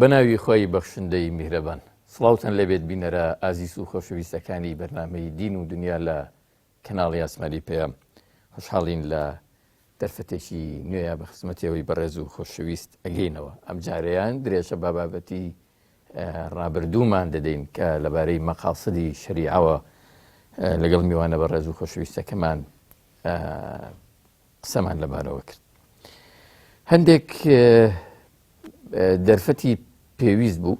بەناوی خوای بەخشندەی میهرەبان. سڵاوتان لێبێت بینەرە ئازیز و خۆشەویستەکانی بەرنامەی دین و دنیا لە کەناڵی ئاسمانی پەیام. خۆشحاڵین لە دەرفەتێکی نوێیە بە خزمەتیەوەی بەڕێز و خۆشەویست ئەگەینەوە. ئەمجارەیان درێژە بە بابەتی ڕابردوومان دەدەین کە لەبارەی مەقاصدی شەریعەوە لەگەڵ میوانە بەڕێز و خۆشەویستەکەمان قسەمان لەبارەوە کرد. هەندێک دەرفەتی پێویست بوو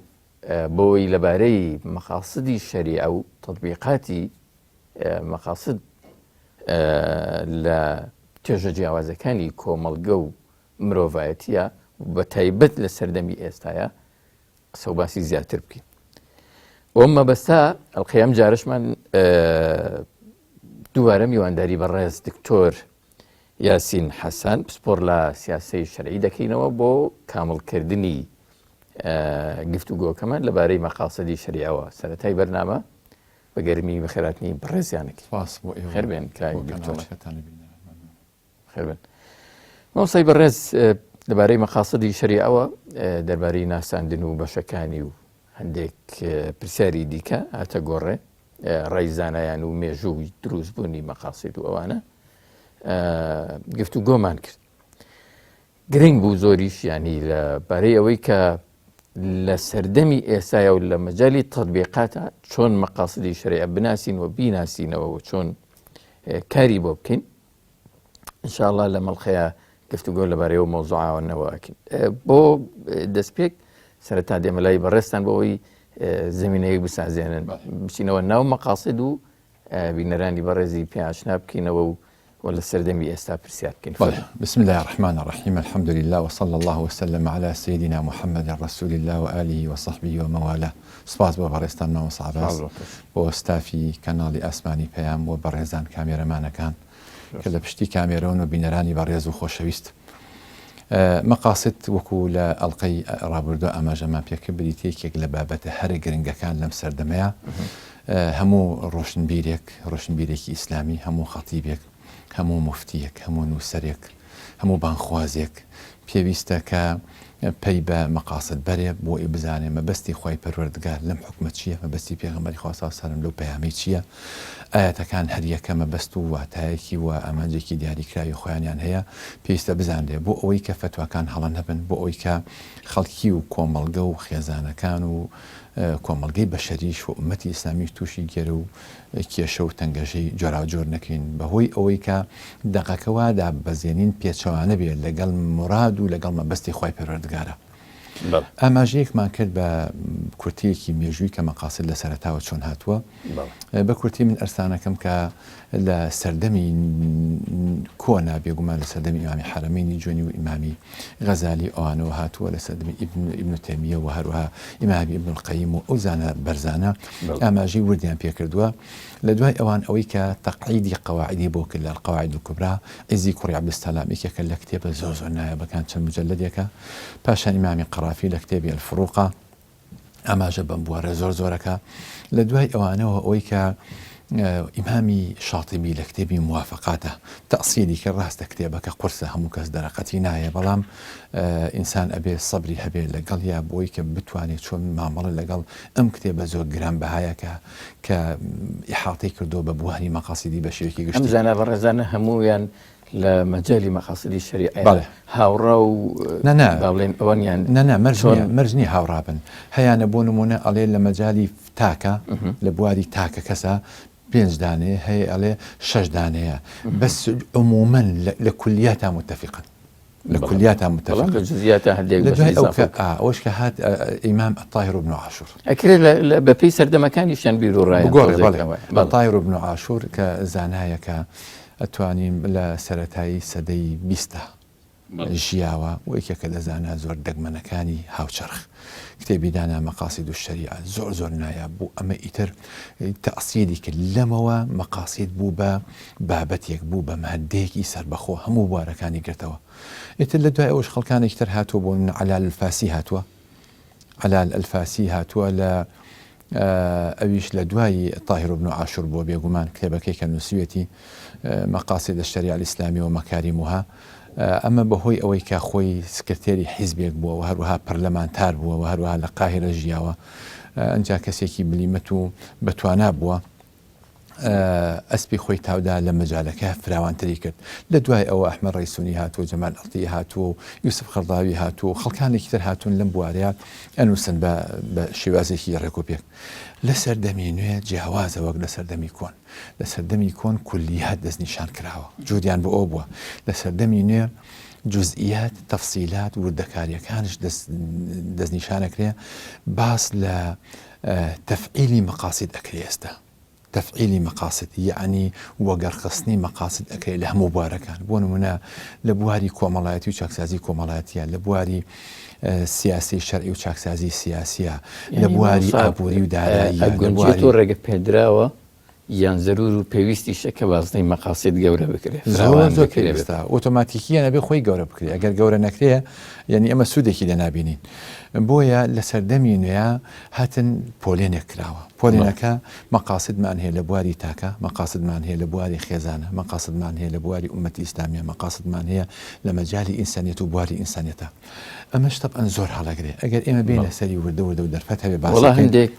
بۆی لەبارەی مەقاصدی شەریعە و تطبیقاتی مەقاصد لە توێژە جیاوازەکانی کۆمەڵگە و مرۆڤایەتیە بە تایبەت لە سەردەمی ئێستاە قسە و باسی زیاتر بکەین بۆم مەبەستا ئەڵلقەی ئەم جارشمان دووبارە میوانداری بەڕێز دکتۆر یاسین حەسەن پسپۆر لە سیاسەی شەرعی دەکەینەوە بۆ کامڵکردنی گفتوگۆکەمان لەبارەی مەقاسدی شەریعەوە سەرەتای بەرنامە بە گەرمی بەخێراتنی بەڕێزیانەکەی خێربێن کاک دکتۆر. خێربن مامۆستای بەڕێز لەبارەی مەقاسدی شەریعەوە دەربارەی ناساندن و بەشەکانی و هەندێک پرسیاری دیکە هاتە گۆڕێ ڕای زانایان و مێژوو دروستبوونی مەقاسید و ئەوانە گفت و گۆمان کرد گرنگ بوو زۆریش ینی لە بارەی ئەوەی کە لە سەردەمی ئێستاە و لە مەجای تطبیقاتە چۆن مەقاسدی شەریعە بناسین و بیناسینەوە و چۆن کاری بۆ بکەین انشاءاللە لە مەڵقەیە گفتوگۆ لەبارەی ئەو مەوزوعانەوە ئەکەین بۆ دەستپێک سەرەتا دێمە لای بەڕێزتان بۆ ئەوەی زمینەیەک بسازێنن بچینەوە ناو مەقاسد و بینەرانی بەڕێزی پێ ئاشنا بکەینەوە و و لە سەردەمی ئێستا پرسیار بکەین. بسم الله الرحمن الرحیم الحمد لله وصلى الله وسلم على سيدنا محمد رسول الله وآله وصحبه وموالاه سپاس بۆ بەڕێزتان مامۆستا عەباس، بۆ ستافی کەناڵی ئاسمانی پەیام و بەڕێزان کامێرەمانەکان کە لە پشتی کامێرەوەن و بینەرانی بەڕێز و خۆشەویست. مەقاسد وەکو لە ئەڵقەی ڕابردوو ئاماژەمان پێکرد بریتیە یەکێک لە بابەتە هەرە گرنگەکان لەم سەردەمەیە. هەموو ڕۆشنبیرێک، ڕۆشنبیرێکی ئیسلامی، هەموو خەتیبێک، هەموو موفتییەک، هەموو نووسەرێک، هەموو بانگخوازێک پێویستە کە پەی بە مەقاسد بەرێ بۆ ئەوی بزانێ مەبەستی خوای پەروەردگار لەم حوکمە چییە، مەبەستی پێغەمبەری خوا صلی اللە علیە وسلم لەو پەیامەی چییە، ئایەتەکان هەریەکە مەبەست و واتایەکی و ئامانجێکی دیاریکراوی خۆیانیان هەیە، پێویستە بزانرێ بۆ ئەوەی کە فەتواکان هەڵە نەبن، بۆ ئەوەی کە خەڵکی و کۆمەڵگە و خێزانەکان و کۆمەڵگەی بەشەریش و ئوممەتی ئیسلامیش تووشی گێرە و کێشە و تەنگەژەی جۆراوجۆر نەکەین بەهۆی ئەوەی کە دەقەکە وا داببەزێنین پێچەوانە بێ لەگەڵ موراد و لەگەڵ مەبەستی خوای پەروەردگارە. ئاماژەیەکمان کرد بە کورتەیەکی مێژووی کە مەقاسد لە سەرەتاوە چۆن هاتووە. بە کورتی من ئەرسانەکەم کە لە سەردەمی کۆنا بێگومان لە سەردەمی ئیمامی حەرەمەینی جوێنی و ئیمامی غەزالی ئەوانەوە هاتووە لە سەردەمی ئیبن تەیمیە و هەروەها ئیمامی ئیبن القەیم و ئەو زانا بەرزانە ئاماژەی وردیان پێکردووە لە دوای ئەوان ئەوەی کە تەقعیدی قەواعیدی بۆ کرد لە القواعد الکبرا عیزی کوڕی عەبدولسەلام یەکێکە لە کتێبە زۆر زۆر نایابەکان چەند مجەلەدێکە پاشان ئیمامی قەرافی لە کتێبی الفروقە ئاماژە بەم بوارە زۆر زۆرەکە لە دوای ئەوانەوە ئەوەی کە ئیمامی شاتیبی لە کتێبی موافقاتە تەسیری کە ڕاستە کتێبەکە قورسە هەموو کەس دەرەقەتی نایە بەڵام ئینسان ئەبێ سەبری هەبێ لەگەڵ یا بۆی کە بتوانێت چۆن مامەڵە لەگەڵ ئەم کتێبە زۆر گران بەهایەکە کە ئیحاتەی کردو بە بواری مەقاسیدی بە شێوەیەکی گشتی زانا بەڕێزانە هەموویان لە مەجالی مەقاسدی شەریعە بەڵێ هاوڕا و نا نا با بڵێین ئەوەنیان نا نا مەرج نییە مەرج نییە هاوڕا بن هەیانە بۆ نموونە ئەڵێ لە مەجالی تاکە لە بواری تاکە کەسە پێنج دانەیە هەیە ئەڵێ شەش دانەیە بەس عموما لە کولیاتا متفقن لە کولیاتا متفقن لە جزئیاتا هەندێک لە دوای ئەو کە ئەوەش کە هات ئیمام الطاهر بن عاشور ئەکرێ بەپێی سەردەمەکانیشیان بیر و ڕایان بگۆڕێ بەڵێ الطاهر بن عاشور کە زانایەکە ئەتوانین لە سەرەتای سەدەی بیستا ژیاوە و یەکێکە لە زانا زۆر دەگمەنەکانی هاوچەرخ. کتێبی دانا مقاصد الشریعە زۆر زۆر نایاب بوو، ئەمە ئیتر تەئسیلی کرد، لەمەوە مقاصد بوو بە بابەتێک، بوو بە ماددەیەکی سەربەخۆ، هەموو بوارەکانی گرتەوە. ئیتر لە دوای ئەوەش خەڵکانێکی تر هاتووە، بۆ نموونە عەلال الفاسی هاتووە، عەلال الفاسی هاتووە لە ئەویش لە دوای طاهر بن عاشور بووە بێگومان کتێبەکەی کە نووسیوێتی مقاصد الشریعە الاسلامیە و مکارمها. ئەمە بەهۆی ئەوەی کە خۆی سکرتێری حیزبێک بووە و هەروەها پەرلەمانتار بووە و هەروەها لە قاهیرە ژیاوە، ئەنجا کەسێکی بلیمەت و بەتوانا بووە. ئەسپی خۆی تاودا لە مەجالەکە فراوانتری کرد. لە دوای ئەوە ئەحمەد ڕەیسونی هاتووە، جەمال عەتیە هاتووە و یوسف قەرضاوی هاتووە و خەڵکانێکی تر هاتوون لەم بوارەیە ئەنووسن بە بە شێوازێکی ڕێکوپێک. لە سەردەمی نوێ جیاوازە وەک لە سەردەمی کۆن. لە سەردەمی کۆن کولیات دەستنیشان کراوە، جوودیان بۆ ئەوە بووە. لە سەردەمی نوێ جوزئیات، تەفسیلات، وردەکارییەکانش دەستنیشان ئەکرێ، باس لە تەفعیلی مەقاسید ئەکرێ ئێستا. تەفعیلی مەقاسد یەعنی وەگەڕخستنی مەقاسد ئەکرێ لە هەموو بوارەکان بۆ نمونە لە بواری کۆمەڵایەتی و چاکسازی کۆمەڵایەتیە لە بواری سیاسی شەرعی و چاکسازی سیاسیە لە بواری ئابووری و دارایی تۆ ڕێگە پێدراوە یان زەرور و پێویستیشە کە بازنەی مەقاسید گەورە بکرێت زۆر زۆر پێویستە ئۆتۆماتیکیە نەبێ خۆی گەورە بکرێت ئەگەر گەورە نەکرێ یعنی ئەمە سوودێکی لێ نابینین بۆیە لە سەردەمی نوێ هاتن پۆلێنێک کراوە پۆلێنەکە مەقاسدمان هەیە لە بواری تاکە، مەقاسدمان هەیە لە بواری خێزانە، مەقاسدمان هەیە لە بواری ئوممەتی ئیسلامیە، مەقاسدمان هەیە لە مەجالی ئینسانیەت و بواری ئینسانیەتە. ئەمەش تەبعەن زۆر هەڵەگرێ. ئەگەر ئێمە بێینە سەری وردە وردە و دەرفەت هەبێ باسی وەڵا بکەین. هەندێک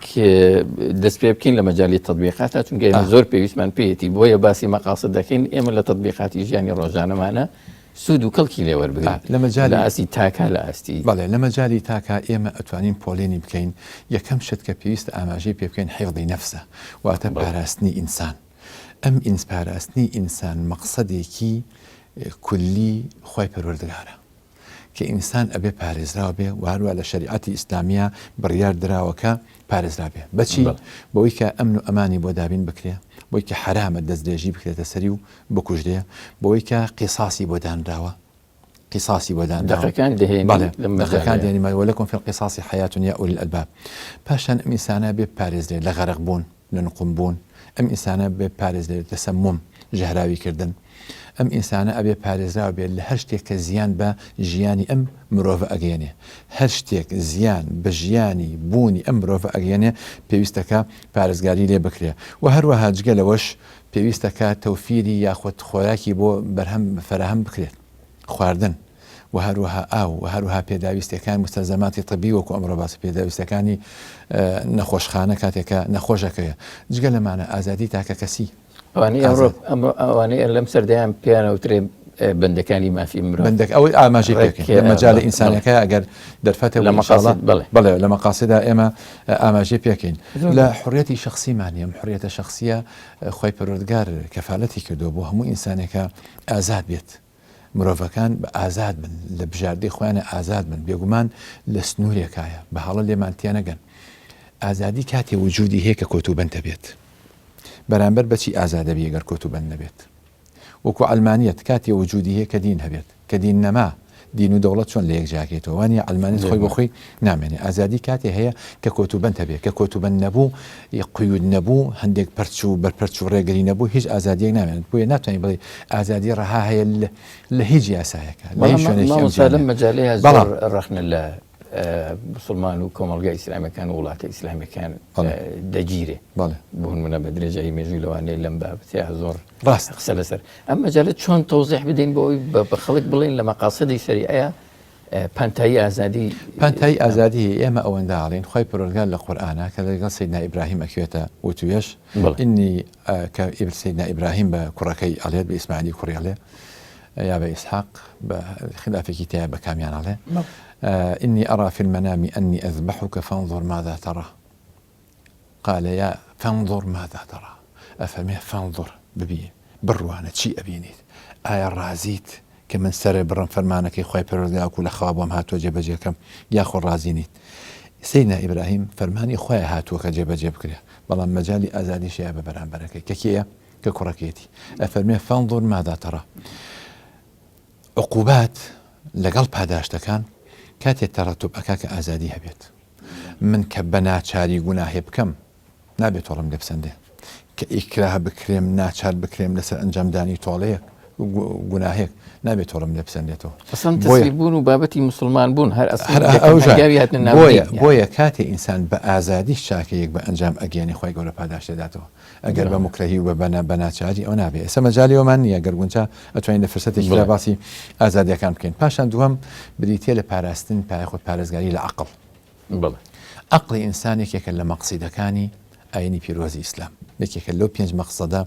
دەست پێ بکەین لە مەجالی تەتبیقاتا چونکە ئێمە زۆر پێویستمان پێیەتی بۆیە باسی مەقاسد دەکەین ئێمە لە تەتبیقاتی ژیانی ڕۆژانەمانە سوود و کەڵکی لێ وەربگرین لە مەجالی لە ئاستی تاکا لە ئاستی. بەڵێ لە مەجالی تاکا ئێمە ئەتوانین پۆلێنی بکەین یەکەم شت کە پێویستە ئاماژەی پێ بکەین حیفظی نەفسە واتە پاراستنی ئینسان ئەم ئینس پاراستنی ئینسان مەقسەدێکی کولی خوای پەروەردگارە کە ئینسان ئەبێ پارێزراو بێ و هەروە لە شەریعەتی ئیسلامیە بڕیار دراوە کە پارێزرا بێ بەچی بەوەی کە ئەمن و ئەمانی بۆ دابین بکرێ بۆی کە حەرامە دەستدرێژی بکرێتە سەری و بکوژرێ بەوەی کە قیساسی بۆ دانراوە قیساسی بۆ دانراوە دەقەکان دەهێنی بەڵێ دەقەکان دێنی ولکم فی القصاص حیاة یا اولی الالباب پاشان ئەم ئینسانە بێ پارێزرێ لە غەرق بوون لە نقوم بوون ئەم ئینسانە بێ پارێزرێ لە تەسەموم ژەهراوی کردن ئەم ئینسانە ئەبێ پارێزراو بێت لە هەر شتێک کە زیان بە ژیانی ئەم مرۆڤە ئەگەیەنێ هەر شتێک زیان بە ژیانی بوونی ئەم مرۆڤە ئەگەیەنێ پێویستەکە پارێزگاری لێ بکرێ و هەروەها جگە لەوەش پێویستە کە تەوفیری یاخود خۆراکی بۆ بەرهەم فەراهەم بکرێت، خواردن و هەروەها ئاو و هەروەها پێداویستیەکان مستلزماتی طبی وەکو ئەمڕۆ باسی پێداویستەکانی نەخۆشخانە کاتێک کە نەخۆشەکەیە جگە لەمانە ئازادی تاکەکەسی ئەوانەی ئەمڕۆ ئەوانەی لەم سەردەیان پێیان ئەوترێ بەندەکانی مافی مرۆڤ بەندەک ئەوەی ئاماژەی پێ لە مەجالە ئینسانەکە ئەگەر دەرفەتە لە مەقاصد بەڵێ بەڵێ لە مەقاصدا ئێمە ئاماژەی پێکەین لە حڕیەتی شخصیمان هەیە حڕیەتە شخصیە خوای پەروەردگار کەفالەتی کردووە بۆ هەموو ئینسانێکە ئازاد بێت مرۆڤەکان بە ئازاد بن لە بژاردەی خۆیانە ئازاد بن بێگومان لە سنوورێکایە بە هەڵە لێمان تێنەگەن ئازادی کاتێ وجودی هەیە کە کۆتوبەند هەبێت بەرامبەر بەچی ئازادەبی گەر کۆتوبەند نەبێت وەکو عەلمانیەت کاتێ وجودی هەیە کە دین هەبێت، کە دین نەما دین و دەوڵەت چۆن لە یەک جیاکەیتەوە؟ وانیە عەلمانیەت خۆی بۆ خۆی نامێنێ. ئازادی کاتێ هەیە کە کۆتوبەند هەبێ، کە کۆتوبەند نەبوو، قیود نەبوو، هەندێک پەرچ و بەرپەرچ و ڕێگری نەبوو، هیچ ئازادیەک نامێنێت. بۆیە ناتوانین بڵێی ئازادی ڕەها هەیە لە هیچ یاسایەکا، لە هیچ شوێنێکی ئەم مامۆستا لەم جیهانە. مەجالەیا زۆر بەڵام. ڕەخنە لە موسڵمان و کۆمەڵگا ئیسلامیەکان و وڵاتە ئیسلامیەکان دەگیرێ بۆ نمونە بە درێژایی مێژوو لەوانەیە لەم بابەتەیە زۆر ڕاست قسە لەسەر ئەم مەجالە چۆن تەوزیح بدەین بۆ ئەوی بە خەڵک بڵێن لە مەقاسدی شەریعەیە پانتایی ئازادی پانتایی ئازادی ئێمە ئەوەندە ئاڵین خی پەروەردگار لە قورئانە کە لەگەڵ سەیدنا ئیبراهیم ئەکوێتە وتوێژ ئینی کە سەیدنا ئیبراهیم بە کوڕەکەی ئەڵێت بە ئیسماعیلی کوڕی ئەڵێ یا بە ئیسحاق بە خلافێکی تایە بە کامیان ئەڵێ إني أرى في المنام أني أذبحك فانظر ماذا ترى قال يا فانظر ماذا ترى ئەفەرمێ فانظر ببی بڕوانە چی ئەبینیت ئایا ڕازیت کە من سەرێ بڕم فەرمانەکەی خوای پەروەردگار وەکو لە خەوا بۆم هاتووە جێبەجێ کەم یاخۆ ڕازی نیت سەیدنا ئیبراهیم فەرمانی خوای هاتووە کە جێبەجێ بکرێ بەڵام مەجالی ئازادیش هەیە بە بەرامبەرەکەی کە کێیە کە کوڕەکەیەتی ئەفەرمێ فانظر ماذا ترى عقوبات لەگەڵ پاداشتەکان کاتێ تەرەتوب ئەکا کە ئازادی هەبێت من کە بە ناچاری گوناهێ بکەم نابێ تۆڵەم لێ بسەندێ کە ئیکراه بکرێم ناچار بکرێم لەسەر ئەنجامدانی تۆڵەیەک. گوناهێک نابێت تۆڵەم لێ بسەندێتەوە. ئەسڵەن تەسلیم بوون و بابەتی موسڵمان بوون هەر ئەسڵەن یەکەم هەنگاوی هاتنە ناو دین. بۆیە کاتێ ئینسان بە ئازادیش چاکەیەک بە ئەنجام ئەگەیەنێ خوای گەورە پاداشتی ئەداتەوە. ئەگەر بە موکرەهی و بە ناچاری ئەوە نابێ. ئێستا مەجالی ئەوەمان نییە گەر گونجا ئەتوانین لە فرسەتێکی ترا باسی ئازادییەکان بکەین. پاشان دووەم بریتییە لە پاراستن یاخود پارێزگاری لە عەقڵ. بەڵێ. عەقڵی ئینسان یەکێکە لە مەقسیدەکانی ئاینی پیرۆزی ئیسلام، یەکێکە لەو پێنج مەقسەدە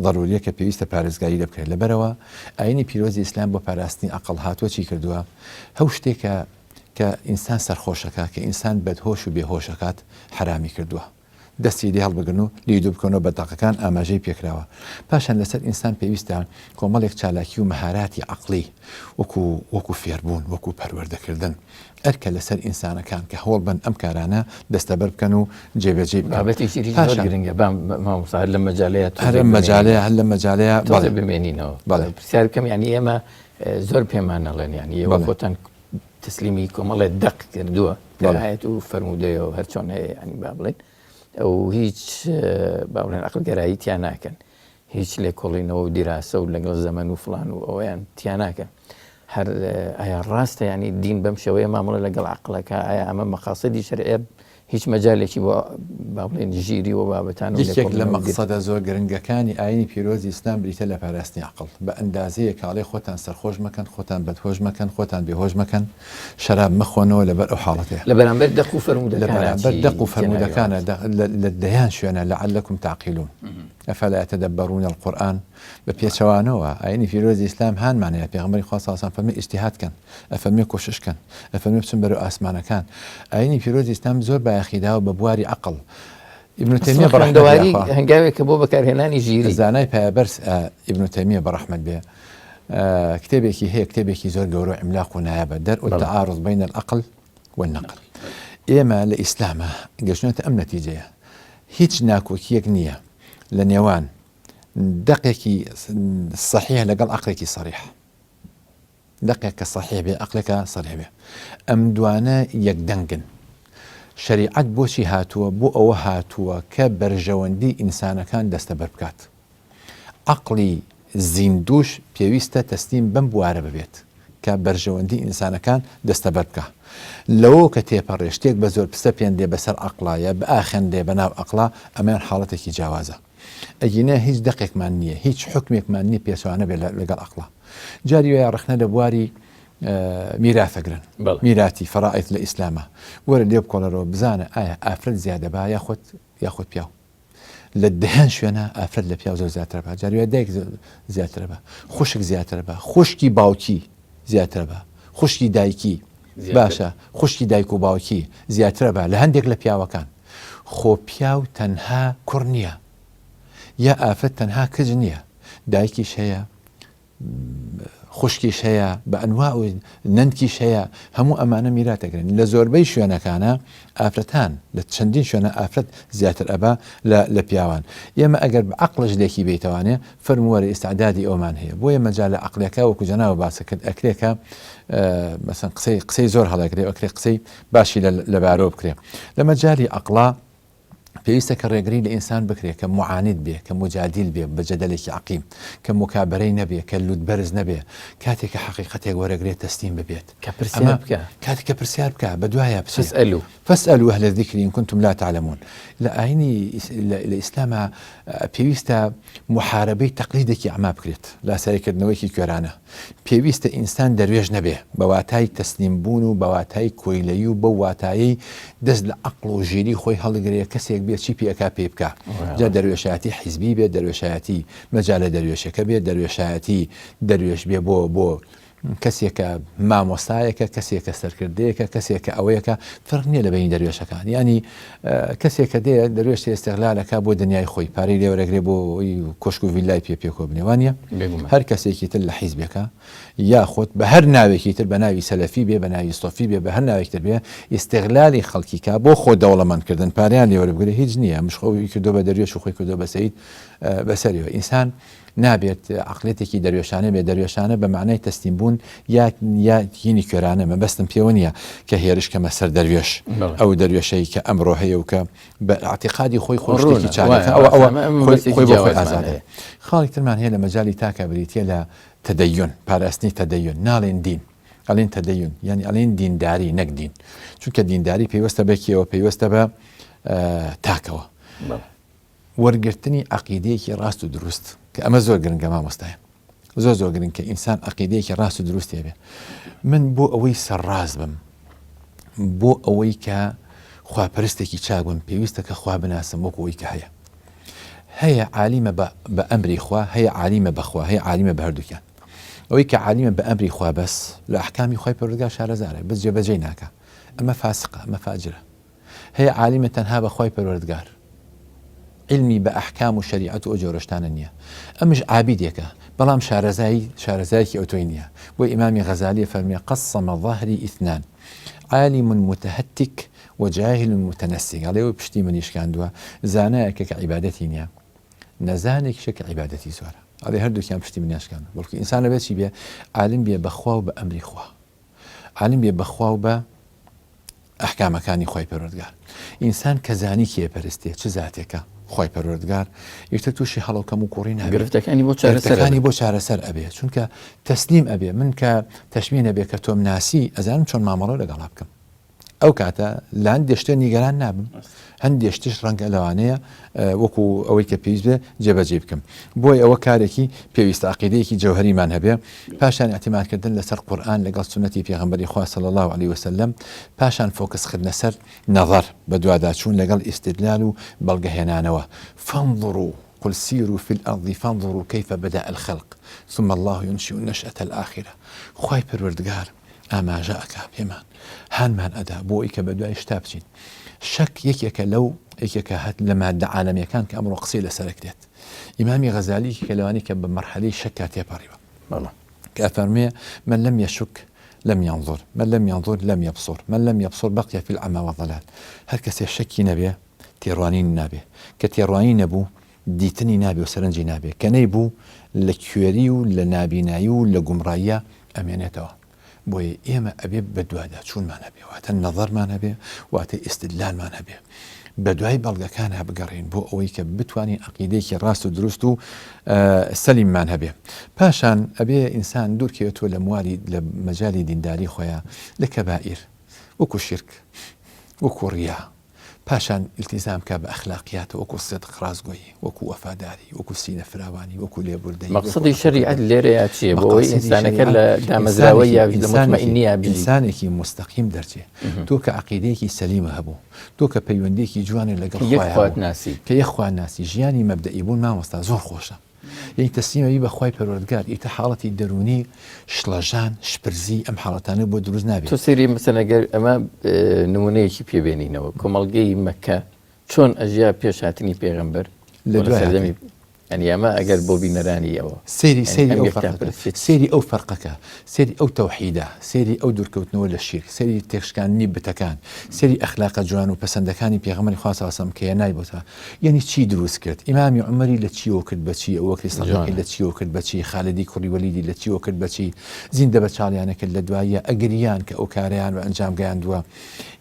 ضروریە کە پێویستە پارێزگاری لێ بکرێت، لەبەرئەوە ئاینی پیرۆزی ئیسلام بۆ پاراستنی عەقڵ هاتووە چی کردووە؟ هەو شتێکە کە ئینسان سەرخۆش ئەکات، کە ئینسان بەدهۆش و بێهۆش ئەکات حەرامی کردووە. دەستی لێ هەڵبگرن و لێی دوور بکەونەوە بە دەقەکان ئاماژەی پێکراوە. پاشان لەسەر ئینسان پێویستە کۆمەڵێک چالاکی و مەهاراتی عەقڵی وەکو وەکو فێربوون، وەکو پەروەردەکردن ئەرکە لەسەر ئینسانەکان کە هەوڵ بەن ئەم کارانە دەستەبەر بکەن و جێبەجێی بکەن. بابەتێکی تری زۆر گرنگە با مامۆستا هەر لەم مەجالەیە تۆزێک هەر لەم مەجالەیە هەر لەم مەجالەیە تۆزێ بمێنینەوە. بەڵێ. پرسیار بکەم یانی ئێمە زۆر پێمان ئەڵێن یانی ئێوە خۆتان تەسلیمی کۆمەڵێ دەق کردووە کە ئایەت و فەرموودەیەوە هەر چۆن هەیە ینی با بڵێن ئەو هیچ با بڵێن عەقڵگەرایی تیا ناکەن هیچ لێکۆڵینەوە و دیراسە و لەگەڵ زەمەن و فلان و ئەوەیان تیا ناکەن هەر ئایا ڕاستە ینی دین بەم شێوەیە مامەڵە لەگەڵ عەقڵەکە ئایا ئەمە مەقاسدی شەرعیە هیچ مەجالێکی بۆ با بڵێین ژیری و بابەتان و یەکێک لە مەقسەدە زۆر گرنگەکانی ئاینی پیرۆزی ئیسلام بریتە لە پاراستنی عەقڵ، بە ئەندازەیەک کاڵێ خۆتان سەرخۆش مەکەن، خۆتان بەدهۆش مەکەن، خۆتان بێهۆش مەکەن، شەراب مەخۆنەوە لەبەر ئەو حاڵەتەیە. لە بەرامبەر دەق و فەرموودەکانا لە بەرامبەر دەق و فەرموودەکانا لە دەیان شوێنا لعلکم تعقلون افلا یتدبرون القرآن بە پێچەوانەوە ئاینی پیرۆزی ئیسلام هانمان ئەیا پێغەمبەری خوا صلی اللە علیە وسلم فەرمی ئیجتیهاد کەن ئەفەرمێ کۆشش کەن ئەفەرمێ بچن بەرەو ئاسمانەکان ئاینی پیرۆزی ئیسلام زۆر بایەخی داوە بە بواری عەقڵ ابن تەیمیە بە ڕەحمەت خوێندەواری هەنگاوێکە بۆ بەکارهێنانی ژیری زانای پایەبەرز ابن تەیمیە بە ڕەحمەت بێ کتێبێکی هەیە کتێبێکی زۆر گەورە و عیملاق و نایابە دەرء التعارض بین العقل والنقل ئێمە لە ئیسلامە گەشتنەتە ئەم نەتیجەیە هیچ ناکۆکیەک نییە لە نێوان دەقێکی سەحیح لەگەڵ عەقڵێکی سەریح دەقێک کە سەحیح بێ عەقڵێکە سەریح بێ ئەم دوانە یەکدەنگن شەریعەت بۆچی هاتووە بۆ ئەوە هاتووە کە بەرژەوەندی ئینسانەکان دەستەبەر بکات عەقڵی زیندووش پێویستە تەسلیم بەم بوارە ببێت کە بەرژەوەندی ئینسانەکان دەستەبەر بکا. لەوەوە کە تێپەڕێ شتێک بە زۆر بسەپێنرێ بەسەر عەقڵا یا بئاخێنرێ بە ناو عەقڵا ئەمەیان حاڵەتێکی جیاوازە. ئەگینا هیچ دەقێکمان نییە، هیچ حوکمێکمان نییە پێچەوانە بێ لەگەڵ عەقڵا. جاری وایە ڕەخنە لە بواری میراث ئەگرن. میراتی، فەرائیز لە ئیسلاما. وەرە لێ بکۆڵەرەوە بزانە ئایا ئافرەت زیادە با یاخود یاخود پیاو. لە دەیان شوێنە ئافرەت لە پیاو زۆر زیاترە بە جاری وایە دایک زیاترە بە خوشک زیاترە بە خوشکی باوکی زیاترە بە خوشکی دایکی باشە خوشکی دایک و باوکی زیاترە بە لە هەندێک لە پیاوەکان خۆ پیاو تەنها کوڕ نییە یا ئافرەت تەنها کچ نییە دایکیش هەیە خوشکیش هەیە بە ئەنواع و نەنکیش هەیە هەموو ئەمانە میرات ئەگرن لە زۆربەی شوێنەکانە ئافرەتان لە چەندین شوێنە ئافرەت زیاتر ئەبا لە لە پیاوان ئێمە ئەگەر بە عەقڵش لێکی بێیتەوانێ فەرموو وەرە ئیستعدادی ئەومان هەیە بۆیە مەجالە عەقڵیەکە وەکو جەنابت باست کرد ئەکرێ کە مەسەن قسەی قسەی زۆر هەڵەگرێ ئەکرێ قسەی باشی لەبارەوە بکرێ لە مەجالی عەقڵا پێویستە کە ڕێگری لە ئینسان بکرێ کە موعاند بێ، کە موجادیل بێ بە جەدەلێکی عەقیم، کە موکابەرەی نەبێ، کە لووتبەرز نەبێ، کاتێ کە حەقیقەتێک وەرەگرێ تەسلیم ببێت. کە پرسیار بکا. کاتێ کە پرسیار بکا، بە دوایا بچێ. فاسئلوا. فاسئلوا اهل الذکر ان کنتم لا تعلمون. لە ئایینی لە ئیسلاما پێویستە موحارەبەی تەقلیدێکی ئەعما بکرێت، لاساییکردنەوەیەکی کوێرانە. پێویستە ئینسان دەروێش نەبێ، بە واتای تەسلیم بوون و بە واتای کۆیلەیی و بەو واتایەی دەست لە عەقڵ و ژیری خۆی هەڵگرێ، کەسێک بێ چی پێ ئەکا پێی بکا. جا دەروێشایەتی حیزبی بێ، دەروێشایەتی مەجالە دەروێشەکە بێ، دەروێشایەتی دەروێش بێ بۆ بۆ کەسێکە مامۆستایەکە، کەسێکە سەرکردەیەکە، کەسێکە ئەوەیەکە، فەرق نییە لە بەینی دەروێشەکان. یانی کەسێک کە دێ دەروێش ئێستغلال ئەکا بۆ دنیای خۆی، پارەی لێ وەرەگرێ بۆ ئەوەی کۆشک و ڤیلای پێ پێکەوە بنێ، وانیە؟ بێگومان. هەر کەسێکی تر لە حیزبێکا یاخود بە هەر ناوێکی تر بە ناوی سەلەفی بێ بە ناوی سۆفی بێ بە هەر ناوێکی تر بێ ئیستغلالی خەڵکی کا بۆ خۆ دەوڵەمەند کردن پارەیان لێ وەربگرێ هیچ نییە مش خۆی کردووە بە دەروێش و خۆی کردووە بە سەید بەسەریەوە ئینسان. نابێت عەقڵیەتێکی دەروێشانە بێت، دەروێشانە بە مەعنای تەسلیم بوون یا یا هینی کوێرانە، مەبەستم پێوە نییە کە هێرش کەمە سەر دەروێش، ئەو دەروێشەی کە ئەمڕۆ هەیە و کە بە ئیعتیقادی خۆی خۆی شتێکی چاکە، ئەوە ئەوە خۆی بۆ خۆی ئازادە. خاڵی ترمان هەیە لە مەجالی تاکە بریتییە لە تەدەیون، پاراستنی تەدەیون، ناڵێن دین، ئەڵێن تەدەیون، یانی ئەڵێن دینداری نەک دین، چونکە دینداری پەیوەستە بە کێوە، پەیوەستە بە تاکەوە. وەرگرتنی عەقیدەیەکی ڕاست و دروست کە ئەمە زۆر گرنگە مامۆستایە زۆر زۆر گرنگ کە ئینسان عەقیدەیەکی ڕاست و دروست هەبێ من بۆ ئەوەی سەرڕاست بم بۆ ئەوەی کە خواپەرستێکی چاک بم پێویستە کە خوا بناسم وەکو ئەوی کە هەیە هەیە عالیمە بە ئەمری خوا هەیە عالیمە بەخوا هەیە عالیمە بە هەردووکیان ئەوەی کە عالیمە بە ئەمری خوا بەس لە ئەحکامی خوای پەروەردگار شارەزارە بەس جێبەجێی ناکا ئەمە فاسقە ئەمە فاجرە هەیە عالیمە تەنها بە خوای پەروەردگار عیلمی بە ئەحکام و شەریعەت و ئەو جۆرە شتانە نییە ئەمش عابیدێکە بەڵام شارەزایی شارەزایەکی ئەوتۆی نییە بۆ ئیمامی غەزالی فەرمی قسم ظهری اثنان عالم متهتک و جاهل متنسک ئەڵێ ئەوەی پشتی منی شکاندووە زانایەکە کە عیبادەتی نییە نەزانێکیشە کە عیبادەتی زۆرە ئەڵێ هەردووکیان پشتی منیان شکاندووە بەڵکو ئینسان ئەبێ چی بێ عالم بێ بە خوا و بە ئەمری خوا عالم بێ بە خوا و بە ئەحکامەکانی خوای پەروەردگار. ئینسان کە زانی کێ پەرستێ چ زاتێکە خوای پەروەردگار ئیتر تووشی هەڵە و کەموکوڕی نابێ. گرفتەکانی بۆ چارەسەر گرفتەکانی بۆ چارەسەر ئەبێ چونکە تەسلیم ئەبێ من کە تەشمی نەبێ کە تۆم ناسی ئەزانم چۆن مامەڵە لەگەڵا بکەم ئەو کاتە لە هەندێ شتێ نیگەران نابم هەندێ شتیش ڕەنگە لەوانەیە وەکو ئەوەی کە پێویست بێ جێبەجێ بکەم بۆی ئەوە کارێکی پێویستە عقیدەیەکی جەوهریمان هەبێ پاشان اعتمادکردن لەسەر قورئان لەگەڵ سوننەتی پێغەمبەری خوا صلی اللە علیە وسلم پاشان فۆکس خستنە سەر نەزەر بەدواداچوون لەگەڵ ئیستدلال و بەڵگەهێنانەوە فانظروا قل سیروا فی الارض فانظروا کیف بدأ الخلق ثم اللە ینشئ النشأة الآخرە خوای پەروەردگار ئاماژە ئەکا پێمان هانمان ئەدا بۆ ئەوی کە بەدوای شتا بچین شەک یەکێکە لەو یەکێکە هەت لە مادە عالەمیەکان کە ئەمڕۆ قسەی لەسەر ئەکرێت ئیمامی غەزالی یەکێکە لەوانەی کە بە مەرحەلەی شەکا تێپەڕیوە بەڵێ. کە ئەفەرموێ، من لم یشک لم ینظر، من لم ینظر لم یبصر، من لم یبصر بقی فی العمی والضلال، هەر کەسێ شەکی نەبێ تێڕوانینی نابێ، کە تێڕوانینی نەبوو دیتنی نابێ و سەرنجی نابێ، کە نەیبوو لە کوێری و لە نابینایی و لە گومڕاییا ئەمێنێتەوە. بۆیە ئێمە ئەبێ بەدواداچوونمان هەبێ، واتە نەزەرمان هەبێ، واتە ئیستدلالمان هەبێ، بەدوای بەڵگەکانا بگەڕێین بۆ ئەوەی کە بتوانین عەقیدەیەکی ڕاست و دروست و سەلیممان هەبێ. پاشان ئەبێ ئینسان دوورکەوێتەوە لە مواری لە مەجالی دینداری خۆیا لە کەبائیر وەکو شیرک وەکو ڕیا، پاشان ئیلتیزام بکا بە ئەخلاقیاتەوە وەکو سدق، ڕاستگۆیی، وەکو وەفاداری، وەکو سینە فراوانی، وەکو لێبوردەیی، وەکو مەقسەدی عەفوکردن. شەریعەت لێرەیا چییە بۆ ئەوەی مەقاسیدی ئینسانەکە شەریعەت لە دامەزراوەی ئینسانێکی یا لە ئینسانێکی موتمەئینییا بژی. ئینسانێکی موستەقیم دەرچێ. تۆ کە عەقیدەیەکی سەلیمە هەبوو، تۆ کە پەیوەندییەکی جوانت لەگەڵ کە یەک خوایە خوات هەبوو، ناسی. کە یەک خوا ناسی، ژیانی مەبدەئی بوون مامۆستا زۆر خۆشە. یەعنی تەسلیم ئەبی بە خوای پەروەردگار ئیتر حاڵەتی دەروونی شڵەژان شپرزی ئەم حاڵەتانە بۆ دروست نابێت. تۆ سەیری مەسەلەن گەر ئەمە نمونەیەکی پێ بێنینەوە کۆمەڵگەی مەکە چۆن ئەژیا پێش هاتنی پێغەمبەر لە دوای سەردەمی یعنی ئەمە ئەگەر بۆ بینەرانی ئەوە سەیری سەیری ئەو فەرقەکە سەیری ئەو فەرقەکە سەیری ئەو تەوحیدە سەیری ئەو دوورکەوتنەوە لە شیرک سەیری تێکشکاندنی بتەکان سەیری ئەخلاقە جوان و پەسەندەکانی پێغەمبەری خوا صلی اللە علیە وسلم کە هێنای بۆتە یەنی چی دروست کرد ئیمامی عومەری لە چیەوە کرد بە چی ئەوەکری سەدیقی لە چیەوە کرد بە چی خالدی کوڕی وەلیدی لە چیەوە کرد بە چی زیندە بە چاڵیانە کرد لە دواییە ئەگریان کە ئەو کارەیان بە ئەنجام گەیاندووە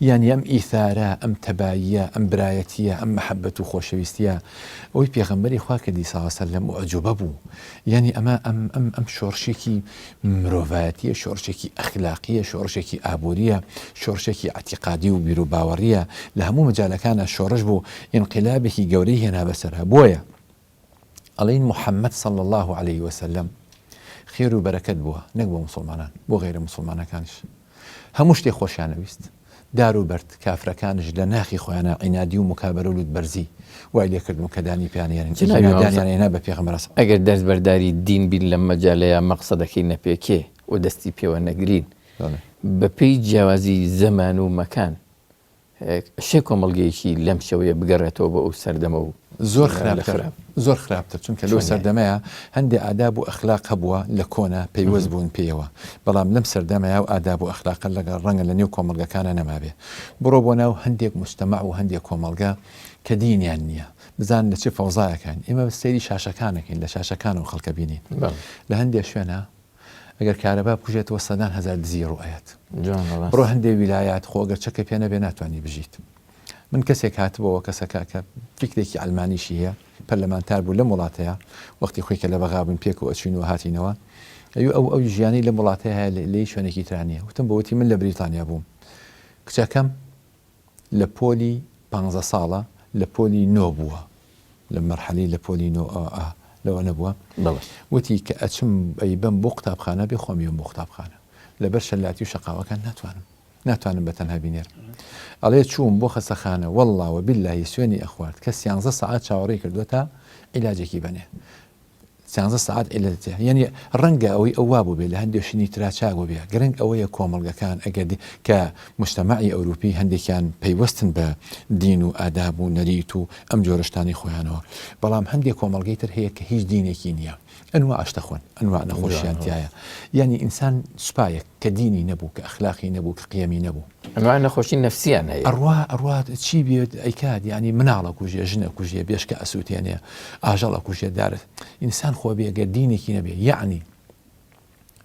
یانی ئەم ئیثارە ئەم تەباییە ئەم برایەتیە ئەم مەحەبەت و خۆشەویستیە ئەوەی پێغەمبەری خوا کردی صلی اللە علیە وسلم ئوعجوبە بوو یانی ئەمە ئەم ئەم ئەم شۆڕشێکی مرۆڤایەتیە، شۆڕشێکی ئەخلاقیە، شۆڕشێکی ئابووریە، شۆڕشێکی ئیعتیقادی و بیروباوەڕیە، لە هەموو مەجالەکانا شۆڕش بوو، ئینقیلابێکی گەورەی هێنا بەسەرا، بۆیە ئەڵێین محمد صلی اللە علیە وسلم خێر و بەرەکەت بووە نەک بۆ موسڵمانان، بۆ غەیرە موسڵمانەکانیش. هەموو شتێ خۆشیان ئەویست. دار و بەرد، کافرەکانش لە ناخی خۆیانا عینادی و موکابەرە و لوتبەرزی وای لێ کردبوون کە دانی پێیان نێنن، جەنابی ئیجنا مامۆستا دانیان ئەینا بە پێغەمبەر ص. ئەگەر دەستبەرداری دین بین لەم مەجالەیا مەقسەدەکەی نەپێکێ و دەستی پێوە نەگرین، بەڵێ. بە پێی جیاوازی زەمان و مەکان ئەشێ کۆمەڵگەیەکی لەم شێوەیە بگەڕێتەوە بۆ ئەو سەردەمە و. زۆر خراپتر زۆر خراپتر چونکە لەو سەردەمەیە هەندێ ئاداب و ئەخلاق هەبووە لە کۆنە پەیوەست بوون پێیەوە بەڵام لەم سەردەمەیە و ئاداب و ئەخلاقە لەگەڵ ڕەنگە لە نێو کۆمەڵگەکانە نەمابێ بڕۆ بۆ ناو هەندێک مجتەمەع و هەندێک کۆمەڵگە کە دینیان نییە بزان لە چ فەوزایەکان ئێمە سەیری شاشەکانەکەین لە شاشەکانەوە خەڵکە بینین لە هەندێک شوێنە ئەگەر کارەبا بکوژێتەوە سەدان هەزار دزی ڕوئەیات بڕۆ هەندێ ویلایات خۆ ئەگەر چەکە پێ نەبێ ناتوانانی بژیت من کەسێک هاتبەوە کەسەکە کە فیکرێکی ئەلمانیشی هەیە پەرلەمانتار بوو لەم وڵاتەیە وەختی خۆی کە لە بەغا بووین پێکەوە ئەچوین و هاتینەوە ئەو ئەو ئەو ژیانی لەم وڵاتەیە هەیە لە هیچ شوێنێکی ترا نییە وتم بەوتی من لە بریتانیا بووم کچەکەم لە پۆلی پانزە ساڵە لە پۆلی نۆ بووە لە مەرحەلەی لە پۆلی نۆ ئا لەوە نەبووە بەڵێ. وتی کە ئەچم ئەیبەم بۆ قوتابخانە بێ خۆم یەم بۆ قوتابخانە لەبەر شەلاتی و شەقاوەکان ناتوانم ناتوانم بە تەنها بینێرم ئەڵێ چووم بۆ خەسەخانە وەڵڵا وە بیللاهی سوێنی ئەخوارد کە سیانزە سەعات چاوەڕێی کردووە تا عیلاجێکی بەنێ سیانزە سەعات عیلەتە یەنی ڕەنگە ئەوەی ئەو وابووبێ لە هەندێ شنی ترا چاک بووبێ گرنگ ئەوەیە کۆمەڵگەکان ئەگەر کە مجتەمەعی ئەوروپی هەندێکیان پەیوەستن بە دین و ئاداب و نەریت و ئەم جۆرە شتانەی خۆیانەوە بەڵام هەندێک کۆمەڵگەی تر هەیە کە هیچ دینێکی نییە ئەنواع شتە خۆن ئەنواع نەخۆشیان تایە یعنی ئینسان سوپایەک کە دینی نەبوو کە ئەخلاقی نەبوو کە قیەمی نەبوو. ئەنواع نەخۆشی نەفسیان هەیە. ئەڕوا ئەڕوا چی بێت ئەیکات یعنی مناڵ ئەکوژێ ژن ئەکوژێ بێشکە ئەسووتێنێ ئاژەڵ ئەکوژێ دار ئینسان خۆ بێ گەر دینێکی نەبێ یعنی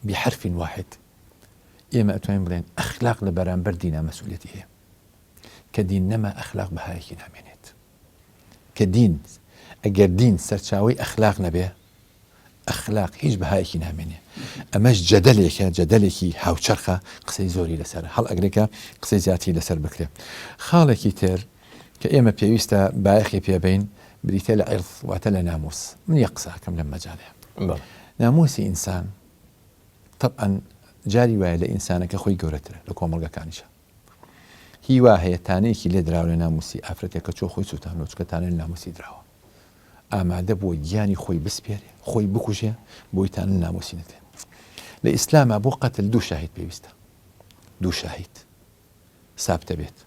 بحرف واحد ئێمە ئەتوانین بڵێن ئەخلاق لە بەرامبەر دینا مەسئولیەتی هەیە کە دین نەما ئەخلاق بەهایەکی نامێنێت کە دین ئەگەر دین سەرچاوەی ئەخلاق نەبێ ئەخلاق هیچ بەهایەکی نامێنێ ئەمەش جەدەلێکە جەدەلێکی هاوچەرخە قسەی زۆری لەسەر هەڵ ئەگرێکە قسەی زیاتری لەسەر بکرێ خاڵێکی تر کە ئێمە پێویستە بایەخی پێبین بریتە لە عرض واتە لە ناموس من یەک قساکەم لەم مەجالەیە ناموسی ئینسان طبعا جاری وایە لە ئینسانەکە خۆی گەورەترە لە کۆمەڵگەکانیشە هی وا هەیە تانەیەکی لێ دراوە لە ناموسی ئافرەتێک کە چۆ خۆی سوتاندوە چونکە تانە لە ناموسی دراوە ئامادە بووە گیانی خۆی بسپێرێ خۆی بکوژێ بۆی تانە لە ناموسی نەدرێ لە ئیسلاما بۆ قەتل دوو شاهید پێویستە دوو شاهید سابتە بێت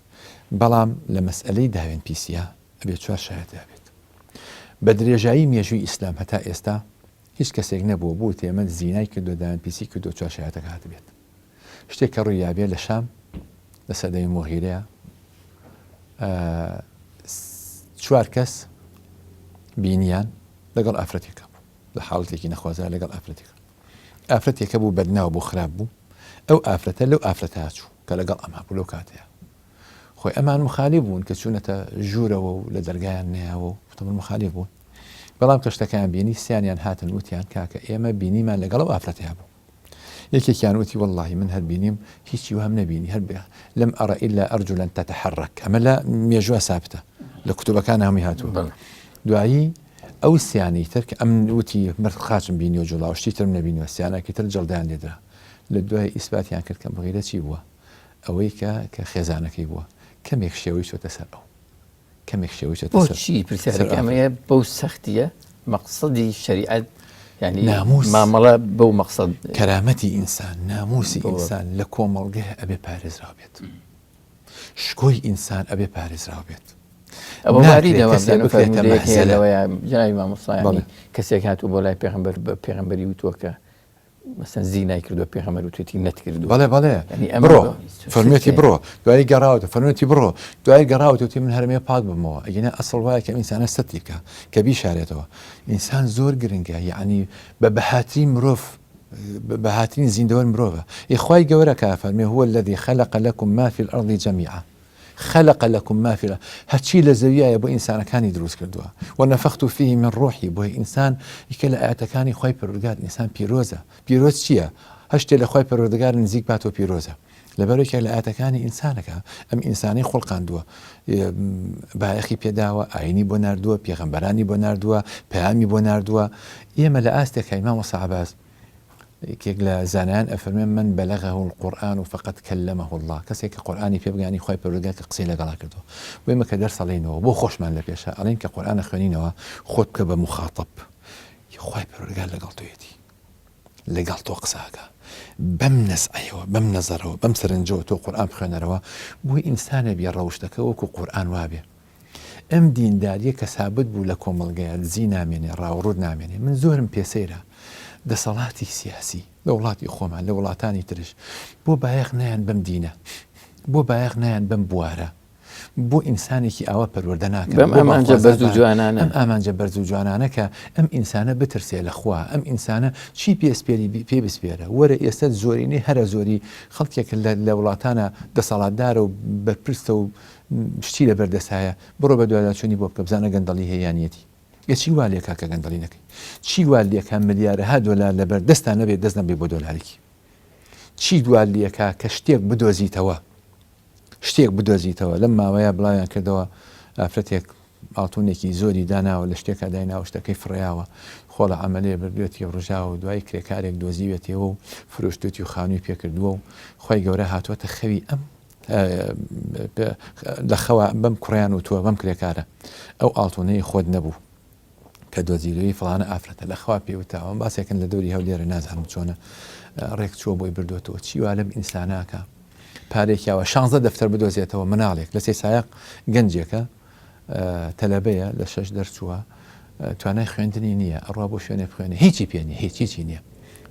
بەڵام لە مەسئلەی داوێن پیسیە ئەبێ چوار شاهد هەبێت بە درێژایی مێژووی ئیسلام هەتا ئێستا هیچ کەسێک نەبووە بوتێ من زینای کردو داوێن پیسی کردو چوار شاهدەکە هاتبێت شتێک کە ڕووی یابێ لە شام لە سەردەمی موغیرەیە چوار کەس بینیان لەگەڵ ئافرەتێکە بوو لە حاڵەتێکی نەخوازرا لەگەڵ ئافرەتێکە ئافرەتێکە بوو بەدناو بوو خراپ بوو ئەو ئافرەتە لەو ئافرەتە چوو کە لەگەڵ ئەما بوو لەو کاتەیە خۆی ئەمان مخالی بوون کە چوونەتە ژوورەوە و لە دەرگایان نایەوە و تەمن مخالی بوون بەڵام کە شتەکەیان بینی سیانیان هاتن وتیان کاکە ئێمە بینیمان لەگەڵ ئەو ئافرەتەیە بوو یەکێکیان وتی وەڵڵاهی من هەر بینیم هیچی وام نەبینی هەر لم أر إلا أرجلا تتحرك ئەمە لە مێژوە سابتە لە کوتوبەکان هەمووی هاتووە دوایی ئەو سیانەی تر کە ئەم وتی مرد خاچم بینیوە جوڵاوە شتی ترم نەبینیوە سیانەکی تر جەڵدیان لێدرا لە دوای ئیسباتیان کرد کە مغیرە چی بووە ئەوەی کە کە خێزانەکەی بووە کەمێک شێوەی چۆتە سەر ئەو کەمێک شێوەی چێتە سەر بۆچی پرسیارەکە ئەمەیە بەو سەختیە مەقسەدی شەریعەت یعنی ناموس مامەڵە بەو مەقسەد کەرامەتی ئینسان ناموسی ئینسان لە کۆمەڵگەیە ئەبێ پارێزراو بێت شکۆی ئینسان ئەبێ پارێزراو بێت ئەوە واریدە کەسێک بکرێتە مەهزەلەوەیە جنابی مامۆستا کەسێک هاتوو بۆ لای پێغەمبەر بە پێغەمبەری وتووە کە مەسەن زینای کردووە پێغەمبەر وتوێتی نەتکردووە. بەڵێ بەڵێ بڕۆ فەرموویەتی بڕۆ دوایی گەڕاوەتە فەرموویەتی بڕۆ دوایی گەڕاوەتە وتی من هەرمێ پاک بمەوە ئەگینا ئەسڵ وایە کە ئەم ئینسانە سەتری بکە کە بیشارێتەوە ئینسان زۆر گرنگە یعنی بە بەهاترین مرۆڤ بەهاترین زیندەوەر مرۆڤە ئی خوای گەورە کە فەرمێ هو الذي خلق لكم ما في الأرض جميعا خلق لكم ما في هەرچی لە زەویایە بۆ ئینسانەکانی دروست کردووە ونفخت فيه من روحی بۆیە ئینسان یەکێ لە ئایەتەکانی خوای پەروەردگار ئینسان پیرۆزە پیرۆز چییە هەر شتێ لە خوای پەروەردگار نزیک باتەوە پیرۆزە لەبەر یەکێک لە ئایەتەکانی ئینسانەکە ئەم ئینسانەی خوڵقاندووە بایەخی پێداوە ئاینی بۆ ناردووە پێغەمبەرانی بۆ ناردووە پەیامی بۆ ناردووە ئێمە لە ئاستێکای مامۆستا عەباس یەکێک لە زانایان ئەفەرموێ، من بلغه القرآن فقد کلمه اللە، کەسێک کە قورئانی پێ بگانی خوای پەروەردگار کە قسەی لەگەڵا کردووە. بۆ ئێمە کە دەرس ئەڵێینەوە بۆ خۆشمان لە پێشا ئەڵێین کە قورئان ئەخوێنینەوە خۆت بکە بە موخاتەب خوای پەروەردگار لەگەڵ تۆیەتی لەگەڵ تۆ قسە ئەکا بەم نەزعەیەوە بەم نەزەرەوە بەم سەرنجەوە تۆ قورئان بخوێنەرەوە بۆی ئینسانێ بێ ڕەوشتەکە وەکو قورئان وابێ. ئەم دینداریە کە سابت بوو لە کۆمەڵگەیا دزی نامێنێ ڕاوڕوت نامێنێ من زۆرم پێ سەیرە دەسەڵاتی سیاسی لە وڵاتی خۆمان لە وڵاتانی ترش بۆ بایەخ نایەن بەم دینە بۆ بایەخ نایەن بەم بوارە بۆ ئینسانێکی ئاوا پەروەردە ناکەن بەم ئامانجە بەرز و جوانانە ئەم ئامانجە بەرز و جوانانە کە ئەم ئینسانە بترسێ لە خوا ئەم ئینسانە چی پێ سپێری پێ بسپێرە وەرە ئێستا زۆرینەی هەرە زۆری خەڵکێک لە وڵاتانە دەسەڵاتدارە و بەرپرسە و شتی لەبەر دەستایە بڕۆ بەدواداچوونی بۆ بکە بزانە گەندەڵی هەیە یان نیەتی. ئێ چی وا لێکا کە گەندەڵی نەکەی؟ چی وا لێکا ملیارەها دۆلار لەبەر دەستا نەبێ دەست نەبەی بۆ دۆلارێکی؟ چی وا لێکا کە شتێک بدۆزیتەوە؟ شتێک بدۆزیتەوە لەم ماوەیە بڵاویان کردەوە ئافرەتێک ئاڵتونێکی زۆری داناوە لە شتێکا دایناوە شتەکەی فڕیاوە خۆڵە عەمەلێ بردوێتی ڕژاوە و دوای کرێکارێک دۆزیوێتیەوە و فرۆشتوێتی و خانووی پێکردووە و خوای گەورە هاتووەتە خەوی ئەم لە خەوا بەم کوڕیان وتووە بەم کرێکارە ئەو ئاڵتونەی خۆت نەبوو کە دۆزیرەوەی فڵانە ئافرەتە لە خوا پێ وتاوە باسێکن لە دەوری هەولێرە نازانم چۆنە ڕێک چووە بۆی بردوێتەوە چی وا لەم ئینساناکە پارێکیاوە شانزە دەفتەر بدۆزێتەوە مناڵێک لە سێ سایەق گەنجێکە تەلەبەیە لە شەش دەرچووە توانای خوێندنی نییە ئەڕوا بۆ شوێنێک بخوێنێ هیچی پێ نییە هیچ هیچی نییە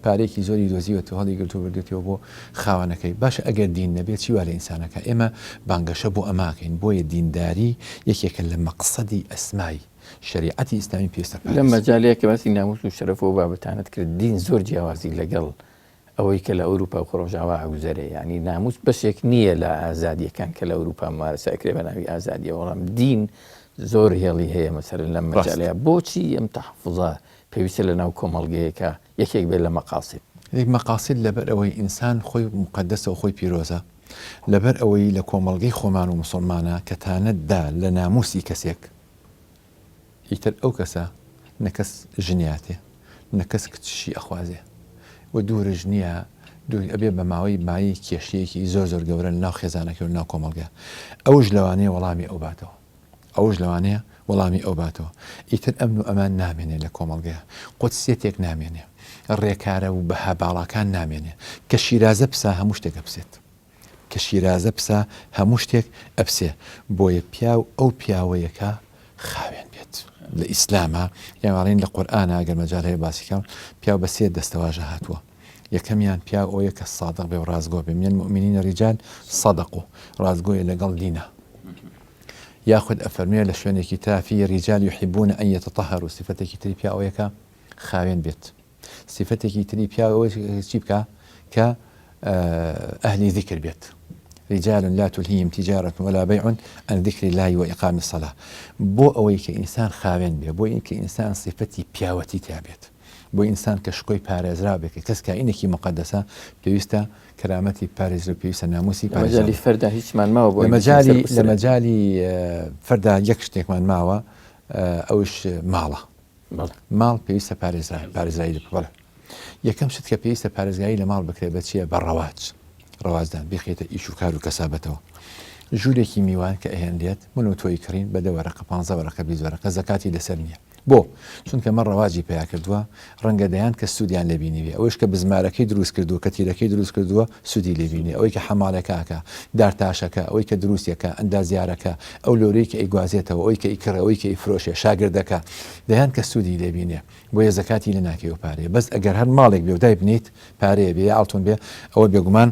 پارێکی زۆری دۆزیوەتەوە هەڵی گرتو بردێتەوە بۆ خاوەنەکەی باشە ئەگەر دین نەبێت چی وا لە ئینسانەکە ئێمە بانگەشە بۆ ئەماکەین بۆیە دینداری یەکێکە لە مەقسەدی ئەسمای شەریعەتی ئیسلامی پێویستە لەم مەجالەیە کە باسی ناموس و شەرەف و بابەتانت کرد دین زۆر جیاوازی لەگەڵ ئەوەی کە لە ئەوروپا و ڕۆژاوا ئەگوزەرێ یانی ناموس بەشێک نییە لە ئازادیەکان کە لە ئەوروپا ممارەسە ئەکرێ بە ناوی ئازادیەوە بەڵام دین زۆر هێڵی هەیە مەسەلەن لەم مەجالەیە بۆچی ئەم تەحەفوزە پێویستە لە ناو کۆمەڵگەیەکە یەکێک بێت لە مەقاسد؟ مەقاسد لەبەر ئەوەی ئینسان خۆی موقەدەسە و خۆی پیرۆزە لەبەر ئەوەی لە کۆمەڵگەی خۆمان و موسڵمانە کە تانەت دا لە ناموسی کەسێک ئیتر ئەو کەسە نە کەس ژنیاتێ نە کەس کچشی ئەخوازێ و دوورش نییە دوور ئەبێ بە ماوەی مایەی کێشەیەکی زۆر زۆر گەورە لە ناو خێزانەکەی و ناو کۆمەڵگە ئەوش لەوانەیە وەڵامی ئەو باتەوە ئەوش لەوانەیە وەڵامی ئەو باتەوە ئیتر ئەمن و ئەمان نامێنێ لە کۆمەڵگەیە قودسیەتێک نامێنێ ڕێکارە و بەها باڵاکان نامێنێ کە شیرازە پسا هەموو شتێک ئەپسێت. کە شیرازە پسا هەموو شتێک ئەپسێ بۆیە پیاو ئەو پیاوەیە کە خاوێن بێت لە ئیسلاما یان ئەڵێن لە قورئانا گەر مەجال هەیە باسی کەم پیاو بە سێ دەستەواژە هاتووە یەکەمیان پیاو ئەوەیە کە سادق بێ و ڕاستگۆ بێ من المؤمنین رجال صدقوا ڕاستگۆیە لەگەڵ دینە یاخود ئەفەرموێ لە شوێنێکی ترا فی رجال یحبون ان یتطهروا سیفەتێکی تری پیاو ئەوەیە کە خاوێن بێت سیفەتێکی تری پیاو ئەوەیە چی بکا کە ئەهلی ذیکر بێت رجال لا تلهیهم تجارة ولا بيع عن ذکر الله وإقام الصلاة بۆ ئەوەی کە ئینسان خاوێن بێ بۆ اینکە ئینسان سیفەتی پیاوەتی تیا بێت بۆ ئینسان کە شکۆی پارێزرا بێت کە کەس کائینێکی مقدسە پێویستە کەرامەتی پارێزرێ و پێویستە ناموسی لە مەجالی فەردا هیچمان ماوە بۆ لە مەجالی لە مەجالی فەردا یەک شتێکمان ماوە ئەوش ماڵە ماڵ پێویستە پارێزرایی لە بەڵێ یەکەم شت کە پێویستە پارێزگاری لە ماڵ بکرێت بە چییە بە ڕەواج ڕەواجدان بخێتە ئیش و کار و کەسابەتەوە ژوورێکی میوان کە ئەهێنرێت من و تۆی کڕین بە دە وەرەقە پانزە وەرەقە بیست وەرەقە زەکاتی لەسەر نییە بۆ چونکە مە ڕەواجی پیا کردووە ڕەنگە دەیان کە سوودیان لێ بینیوێ ئەوەیش کە بزمارەکەی دروست کردووە کە تیرەکەی دروست کردووە سوودی لێ بینێ ئەوەی کە حەماڵەکە ئەکا دارتاشەکە ئەوەی کە دروستیەکا ئەندازیارەکە ئەو لۆرەی کە ئەیگوازێتەوە ئەوەی کە ئەیکڕێ ئەوەی کە ئەیفرۆشێ شاگردەکە دەیان کەس سوودی لێ بینێ بۆیە زەکاتی لێ ناکەی ئەو پارەیە بەس ئەگەر هەر ماڵێک بێ و دایبنێیت پارەیە بێ یا ئاڵتون بێ ئەوە بێگومان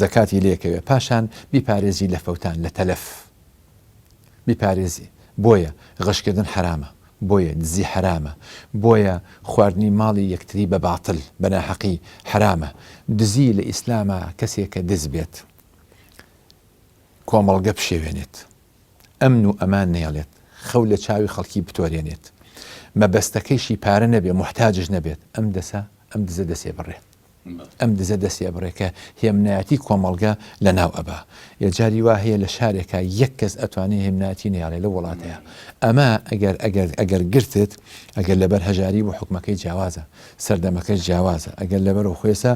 زەکاتی لێکەوێ پاشان بیپارێزی لە فەوتان لە تەلەف بیپارێزی بۆیە غەشکردن حەرامە بۆیە دزی حەرامە بۆیە خواردنی ماڵی یەکتری بە باتل بە ناحەقی حەرامە دزی لە ئیسلاما کەسێک کە دز بێت کۆمەڵگە بشێوێنێت ئەمن و ئەمان نەیەڵێت خەو لە چاوی خەڵکی بتۆرێنێت مەبەستەکەیشی پارە نەبێ موحتاجش نەبێت ئەم دەسە ئەم دزە دەسێ بڕێ ئەم دزە دەستی ئەبڕێ کە هێمنایەتی کۆمەڵگە لە ناو ئەبا. یە جاری وا هەیە لە شارێکا یەک کەس ئەتوانێ هێمنایەتی نەیەڵێ لەو وڵاتەیا. ئەمە ئەگەر ئەگەر ئەگەر گرتت ئەگەر لەبەر هەژاری بوو حوکمەکەی جیاوازە، سەردەمەکەش جیاوازە. ئەگەر لەبەر خوێسە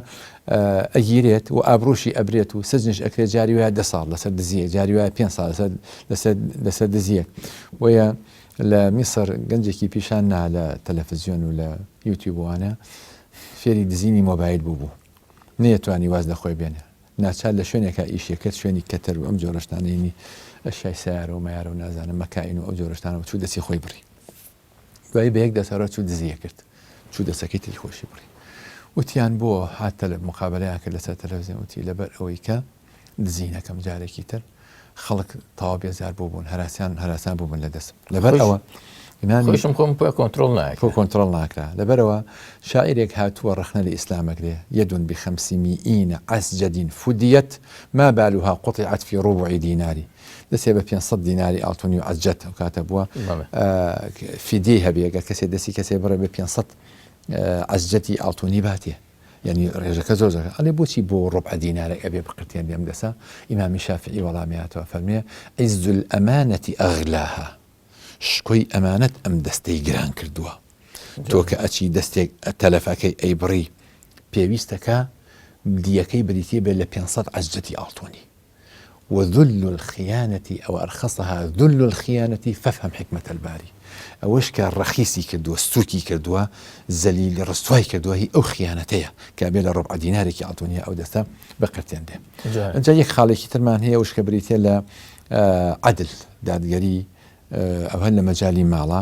ئەگیرێت و ئابڕووشی ئەبرێت و سجنش ئەکرێت جاری وایە دە ساڵ لەسەر دزییەک، جاری وایە پێنج ساڵ لەسەر لەسەر لەسەر دزییەک. بۆیە لە میسر گەنجێکی پیشان نا لە تەلەفزیۆن و لە یوتیوب و وانە فێری دزینی مۆبایل بووبوو نەیەتوانی واز لە خۆی بێنێ ناچار لە شوێنێکا ئیشی کرد شوێنی کەتەر و ئەم جۆرە شتانەی ئەشیای سەیارە و مەیارە و نازانم مەکاین و ئەو جۆرە شتانەوە چوو دەستی خۆی بڕی. دوایی بە یەک دەسەرە چوو دزیە کرد چوو دەسەکەی تری خۆشی بڕی. وتیان بۆ هات تەلە مقابەلەیان کرد لەسەر تەلەفزیۆن وتی لەبەر ئەوەی کە دزی نەکەم جارێکی تر خەڵک تەواو بێزار بوو بوون هەراسیان هەراسان بوو بوون لە دەستم لەبەر ئەوە ئیمامی خۆشم خۆم پێ کۆنترۆڵ ناکرا خۆ کۆنترۆڵ ناکرا لەبەرەوە شاعیرێک هاتووە ڕەخنە لە ئیسلام ئەگرێ يد بخمسمائين عسجد فديت ما بالها قطعت في ربع دينار دەسێ بە 500 دیناری ئاڵتونی و عەسجەد ئەو کاتە بووە فیدیەی هەبێ گەر کەسێ دەستی کەسێ بڕێ بە 500 عەسجەتی ئاڵتونی باتێ یعنی ڕێژەکە زۆر زۆر ئەڵێ بۆچی بۆ ڕبع دینارێک ئەبێ بقرتێن بێم دەسە ئیمامی شافعی وەڵامی هاتەوە فەرمێ عز الأمانة أغلاها شکۆی ئەمانەت ئەم دەستەی گران کردووە تۆ کە ئەچی دەستێک تەلەفەکەی ئەی بڕی پێویستەکە دیەکەی بریتە بێت لە 500 عەسجەتی ئاڵتونی وذل الخیانە او ارخصها ذل الخیانە فافهم حکمە الباری ئەوەش کە ڕەخیسی کردووە سوکی کردووە زەلیل ڕسوای کردووە هی ئەو خیانەتەیە کە بێ لە ڕبع دینارێکی ئاڵتونیە ئەو دەستە بقرتێن دێ ئەجا یەک خاڵێکی ترمان هەیە وشکە بریتە لە عدل دادگەری ئەوه لە مەجالی ماڵە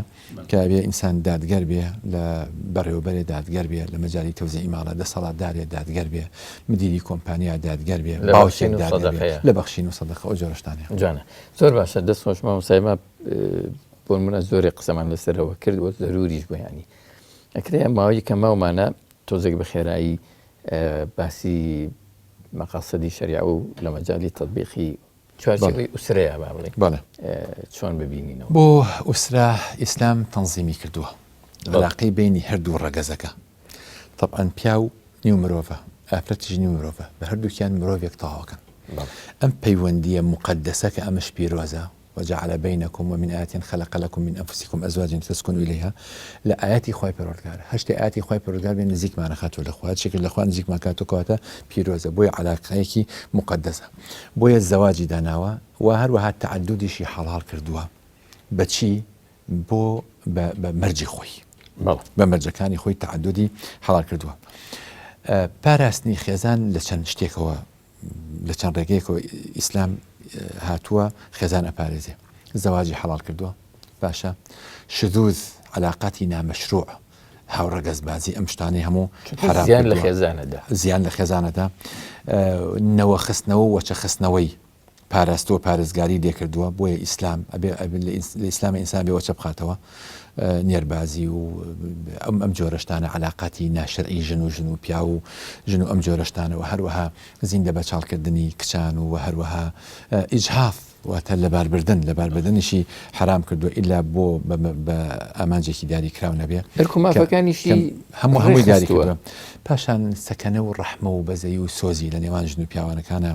کە ئەبێ ئینسان دادگەر بێ لە بەڕێوەبەرێ دادگەر بێ لە مەجالی تەوزیعی ماڵە دەسەڵاتدارێ دادگەر بێ مدیری کۆمپانیا دادگەر بێ لە باوکێک بەخشین و دادگەر بێ سەدەقەیە. لە بەخشین و سەدەقە ئەو جۆرە شتانەیە. جوانە زۆر باشە دەست خۆش مامۆستای ما بۆ نمونە زۆرێک قسەمان لەسەرەوە کرد و زەروریش بوو یانی ئەکرێ ماوەی کە ماومانە تۆزێک بە خێرایی باسی مەقاسدی شەریعە و لە مەجالی تەطبیقی چوارچێوەی ئوسرەیە با بڵێین بەڵێ چۆن ببینینەوە؟ بۆ ئوسرە ئیسلام تەنزیمی کردووە علاقەی بینی هەردوو ڕەگەزەکە طبعا پیاو نیو مرۆڤە ئافرەتیش نیو مرۆڤە بە هەردووکیان مرۆڤێک تەواوەکەن ئەم پەیوەندیە مقدسە کە ئەمەش پیرۆزە وجعل بینکم ومن آیات خلق لکم من انفسکم ازواجا لتسکنوا الیها لە ئایەتی خوای پەروەردگارە هەر شتێ ئایەتی خوای پەروەردگار بێ نزیکمان ئەخاتەوە لە خوا هەر شتێکیش لە خوا نزیکمان کاتەوە کەواتە پیرۆزە بۆیە عەلاقەیەکی موقەدەسە بۆیە زەواجی داناوە و هەروەها تەعەدودیشی حەڵاڵ کردووە بە چی بۆ بە مەرجی خۆی بە مەرجەکانی خۆی تەعەدودی حەڵاڵ کردووە پاراستنی خێزان لە چەند شتێکەوە لە چەند ڕێگەیەکەوە ئیسلام هاتووە خێزان ئەپارێزێ زەواجی حەڵال کردووە باشە شذوذ علاقاتی نامەشروع هاوڕەگەزبازی ئەم شتانەی هەموو حرام زیان لە خێزانەدا زیان لە خێزانەدا نەوە خستنەوە وەچە خستنەوەی پاراستووە پارێزگاری لێکردووە بۆیە ئیسلام ئەبێ لە ئیسلام ئینسان بێ وەچە بخاتەوە نێربازی و ئەم ئەم جۆرە شتانە عەلاقاتی ناشەرعی ژن و ژن و پیاو و ژن و ئەم جۆرە شتانە و هەروەها زیندە بەچاڵکردنی کچان و هەروەها ئیجهاف واتە لەباربردن لەباربردنیشی حەرام کردووە ئیلا بۆ بە ئامانجێکی دیاریکراو نەبێ ئەرک و مافەکانیشی هەموو هەمووی دیاری کردووە پاشان سەکەنە و ڕەحمە و بەزەیی و سۆزی لە نێوان ژن و پیاوانەکانە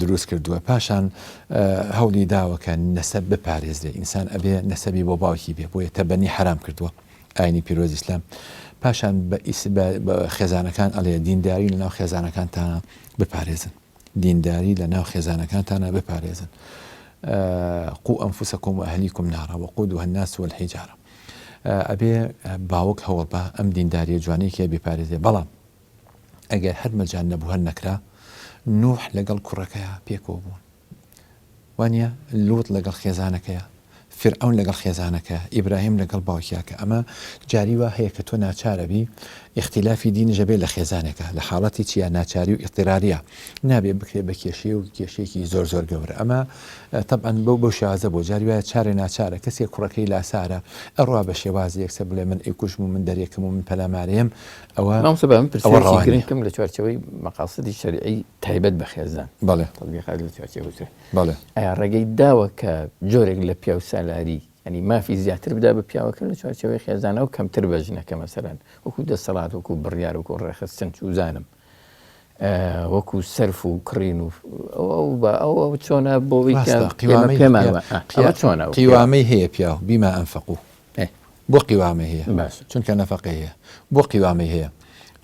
دروست کردووە پاشان هەوڵی داوە کە نەسەب بپارێزرێ ئینسان ئەبێ نەسەبی بۆ باوکی بێ بۆیە تەبەنی حەرام کردووە ئاینی پیرۆز ئیسلام پاشان بە خێزانەکان ئەڵێ دینداری لەناو خێزانەکانتانە بپارێزن دینداری لە ناو خێزانەکانتانە بپارێزن قوا أنفسكم وأهليكم نارا وقودها الناس والحجارة ئەبێ باوک هەوڵ بە ئەم دینداریە جوانەیەکی بپارێزێ بەڵام ئەگەر هەر مەجال نەبوو هەر نەکرا نوح لەگەڵ کوڕەکەیا پێکەوە بوون وانە لوط لەگەڵ خێزانەکەیا فرعون لەگەڵ خێزانەکە ئیبراهیم لەگەڵ باوکیا کە ئەمە جاری وا هەیە کە تۆ ناچارەبی ئیختلافی دینیش ئەبێ لە خێزانێکە لە حاڵەتی چیا ناچاری و ئیضطراریە نابێ بکرێ بە کێشەیە و کێشەیەکی زۆر زۆر گەورە ئەمە تەبعەن بەو بەو شێوازە بۆ جاری وایە چارێ ناچارە کەسێک کوڕەکەی لاسارە ئەڕوا بە شێوازی یەکسەر بڵێ من ئەیکوژم و من دەرێکم و من پەلامارێم ئەوە مامۆستا با من ئەوە پرسیارێکی ڕەوا نییە. گرنگ بکەم لە چوارچێوەی مەقاسدی شەرعی تایبەت بە خێزان بەڵێ تەطبیقات لە چوارچێوەی تر بەڵێ ئایا ڕێگەی داوە کە جۆرێک لە پیاو سالاری یعنی مافی زیاتر بدا بە پیاوەکە لە چوارچێوەی خێزانە و کەمتر بە ژنەکە مەسەلەن وەکو دەسەڵات وەکو بڕیار وەکو ڕێکخستن چوزانم وەکو سەرف و کڕین و ئەو بە ئەو ئەو چۆنە بۆ ڕاستە ئەوەی کە ئێمە قیوامەی پێمان پیا وە قیا ئەوە چۆنە ئەو قیوامە قیوامەی هەیە پیاو بیما ئەنفەقو ئێ بۆ قیوامەی هەیە باشە چونکە نەفەقەی هەیە بۆ قیوامەی هەیە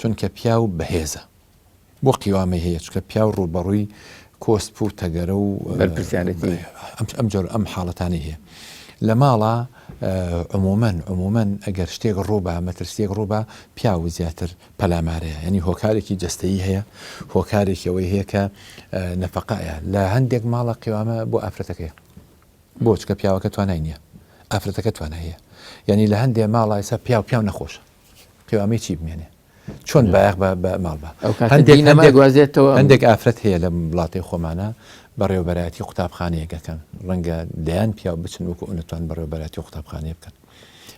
چونکە پیاو بەهێزە بۆ قیوامەی هەیە چونکە پیاو ڕووبەڕووی کۆسپ و تەگەرە و بەرپرسیارێتی ئەم ئەم جۆر ئەم حاڵەتانەی هەیە لە ماڵا. عمومەن عمومەن ئەگەر شتێک ڕووبا مەترسیەک ڕووبا پیاو زیاتر پەلامارەیە یعنی هۆکارێکی جەستەیی هەیە هۆکارێکی ئەوەی هەیە کە نەفەقەیە لە هەندێک ماڵە قیوامە بۆ ئافرەتەکەیە بۆ چکە پیاوەکە توانای نییە ئافرەتەکە توانای هەیە یعنی لە هەندێ ماڵە ئێستا پیاو پیاو نەخۆشە قیوامەی چی بمێنێ چۆن بایەخ بە ماڵ بە هەندێک گوازێتەوە هەندێک ئافرەت هەیە لە وڵاتی خۆمانە بەڕێوەبەرایەتی قوتابخانەیەک ئەکەن ڕەنگە دەیان پیاو بچن وەکو ئەو نەتوان بەڕێوەبەرایەتی قوتابخانەیە بکەن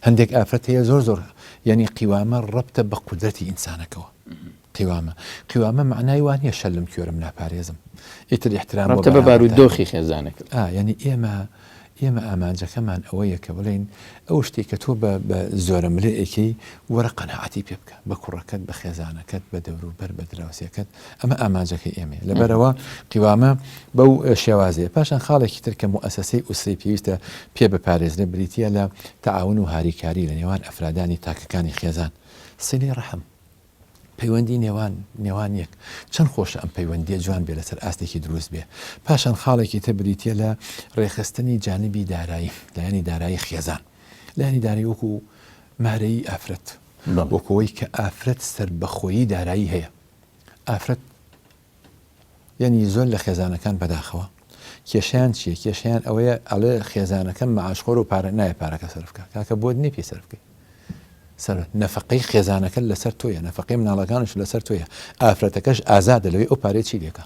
هەندێک ئافرەت هەیە زۆر زۆر یعنی قیوامە ڕەبتە بە قودرەتی ئینسانەکەوە قیوامە قیوامە معنای وان نیە شەلم کوێرم ناپارێزم ئیتر احترام ڕەبتە بە بارودۆخی خێزانەکە ئا یعنی ئێمە ئێمە ئامانجەکەمان ئەوەیە کە بڵێین ئەو شتەی کە تۆ بە بە زۆرەملێ ئەیکەی وەرە قەناعەتی پێ بکە بە کوڕەکەت بە خێزانەکەت بە دەوروبەر بە دراوسێکەت ئەمە ئامانجەکەی ئێمەیە لەبەرەوە قیوامە بەو شێوازەیە پاشان خاڵێکی تر کە موئەسەسەی ئوسرەی پێویستە پێ بپارێزرێ بریتییە لە تەعاون و هاریکاری لە نێوان ئەفرادانی تاکەکانی خێزان سیلەی ڕەحم پەیوەندی نێوان نێوان یەک چەند خۆشە ئەم پەیوەندیە جوان بێ لەسەر ئاستێکی دروست بێ پاشان خاڵێکی تر بریتە لە ڕێکخستنی جانبی دارایی لایەنی دارایی خێزان لایەنی دارایی وەکو مارەیی ئافرەت وەکەوەی کە ئافرەت سەربەخۆیی دارایی هەیە ئافرەت یەنی زۆر لە خێزانەکان بەداخەوە کێشیان چییە کێشیان ئەوەیە ئەڵێ خێزانەکەم معاشخۆر و پارە نایە پارەکە سەرف بکە کاکە بۆت نییە پێی سەرف بکەی سەر نەفەقەی خێزانەکە لەسەر تۆیە نەفەقەی مناڵەکانش لەسەر تۆیە ئافرەتەکەش ئازادە لەوەی ئەو پارەی چی لێکە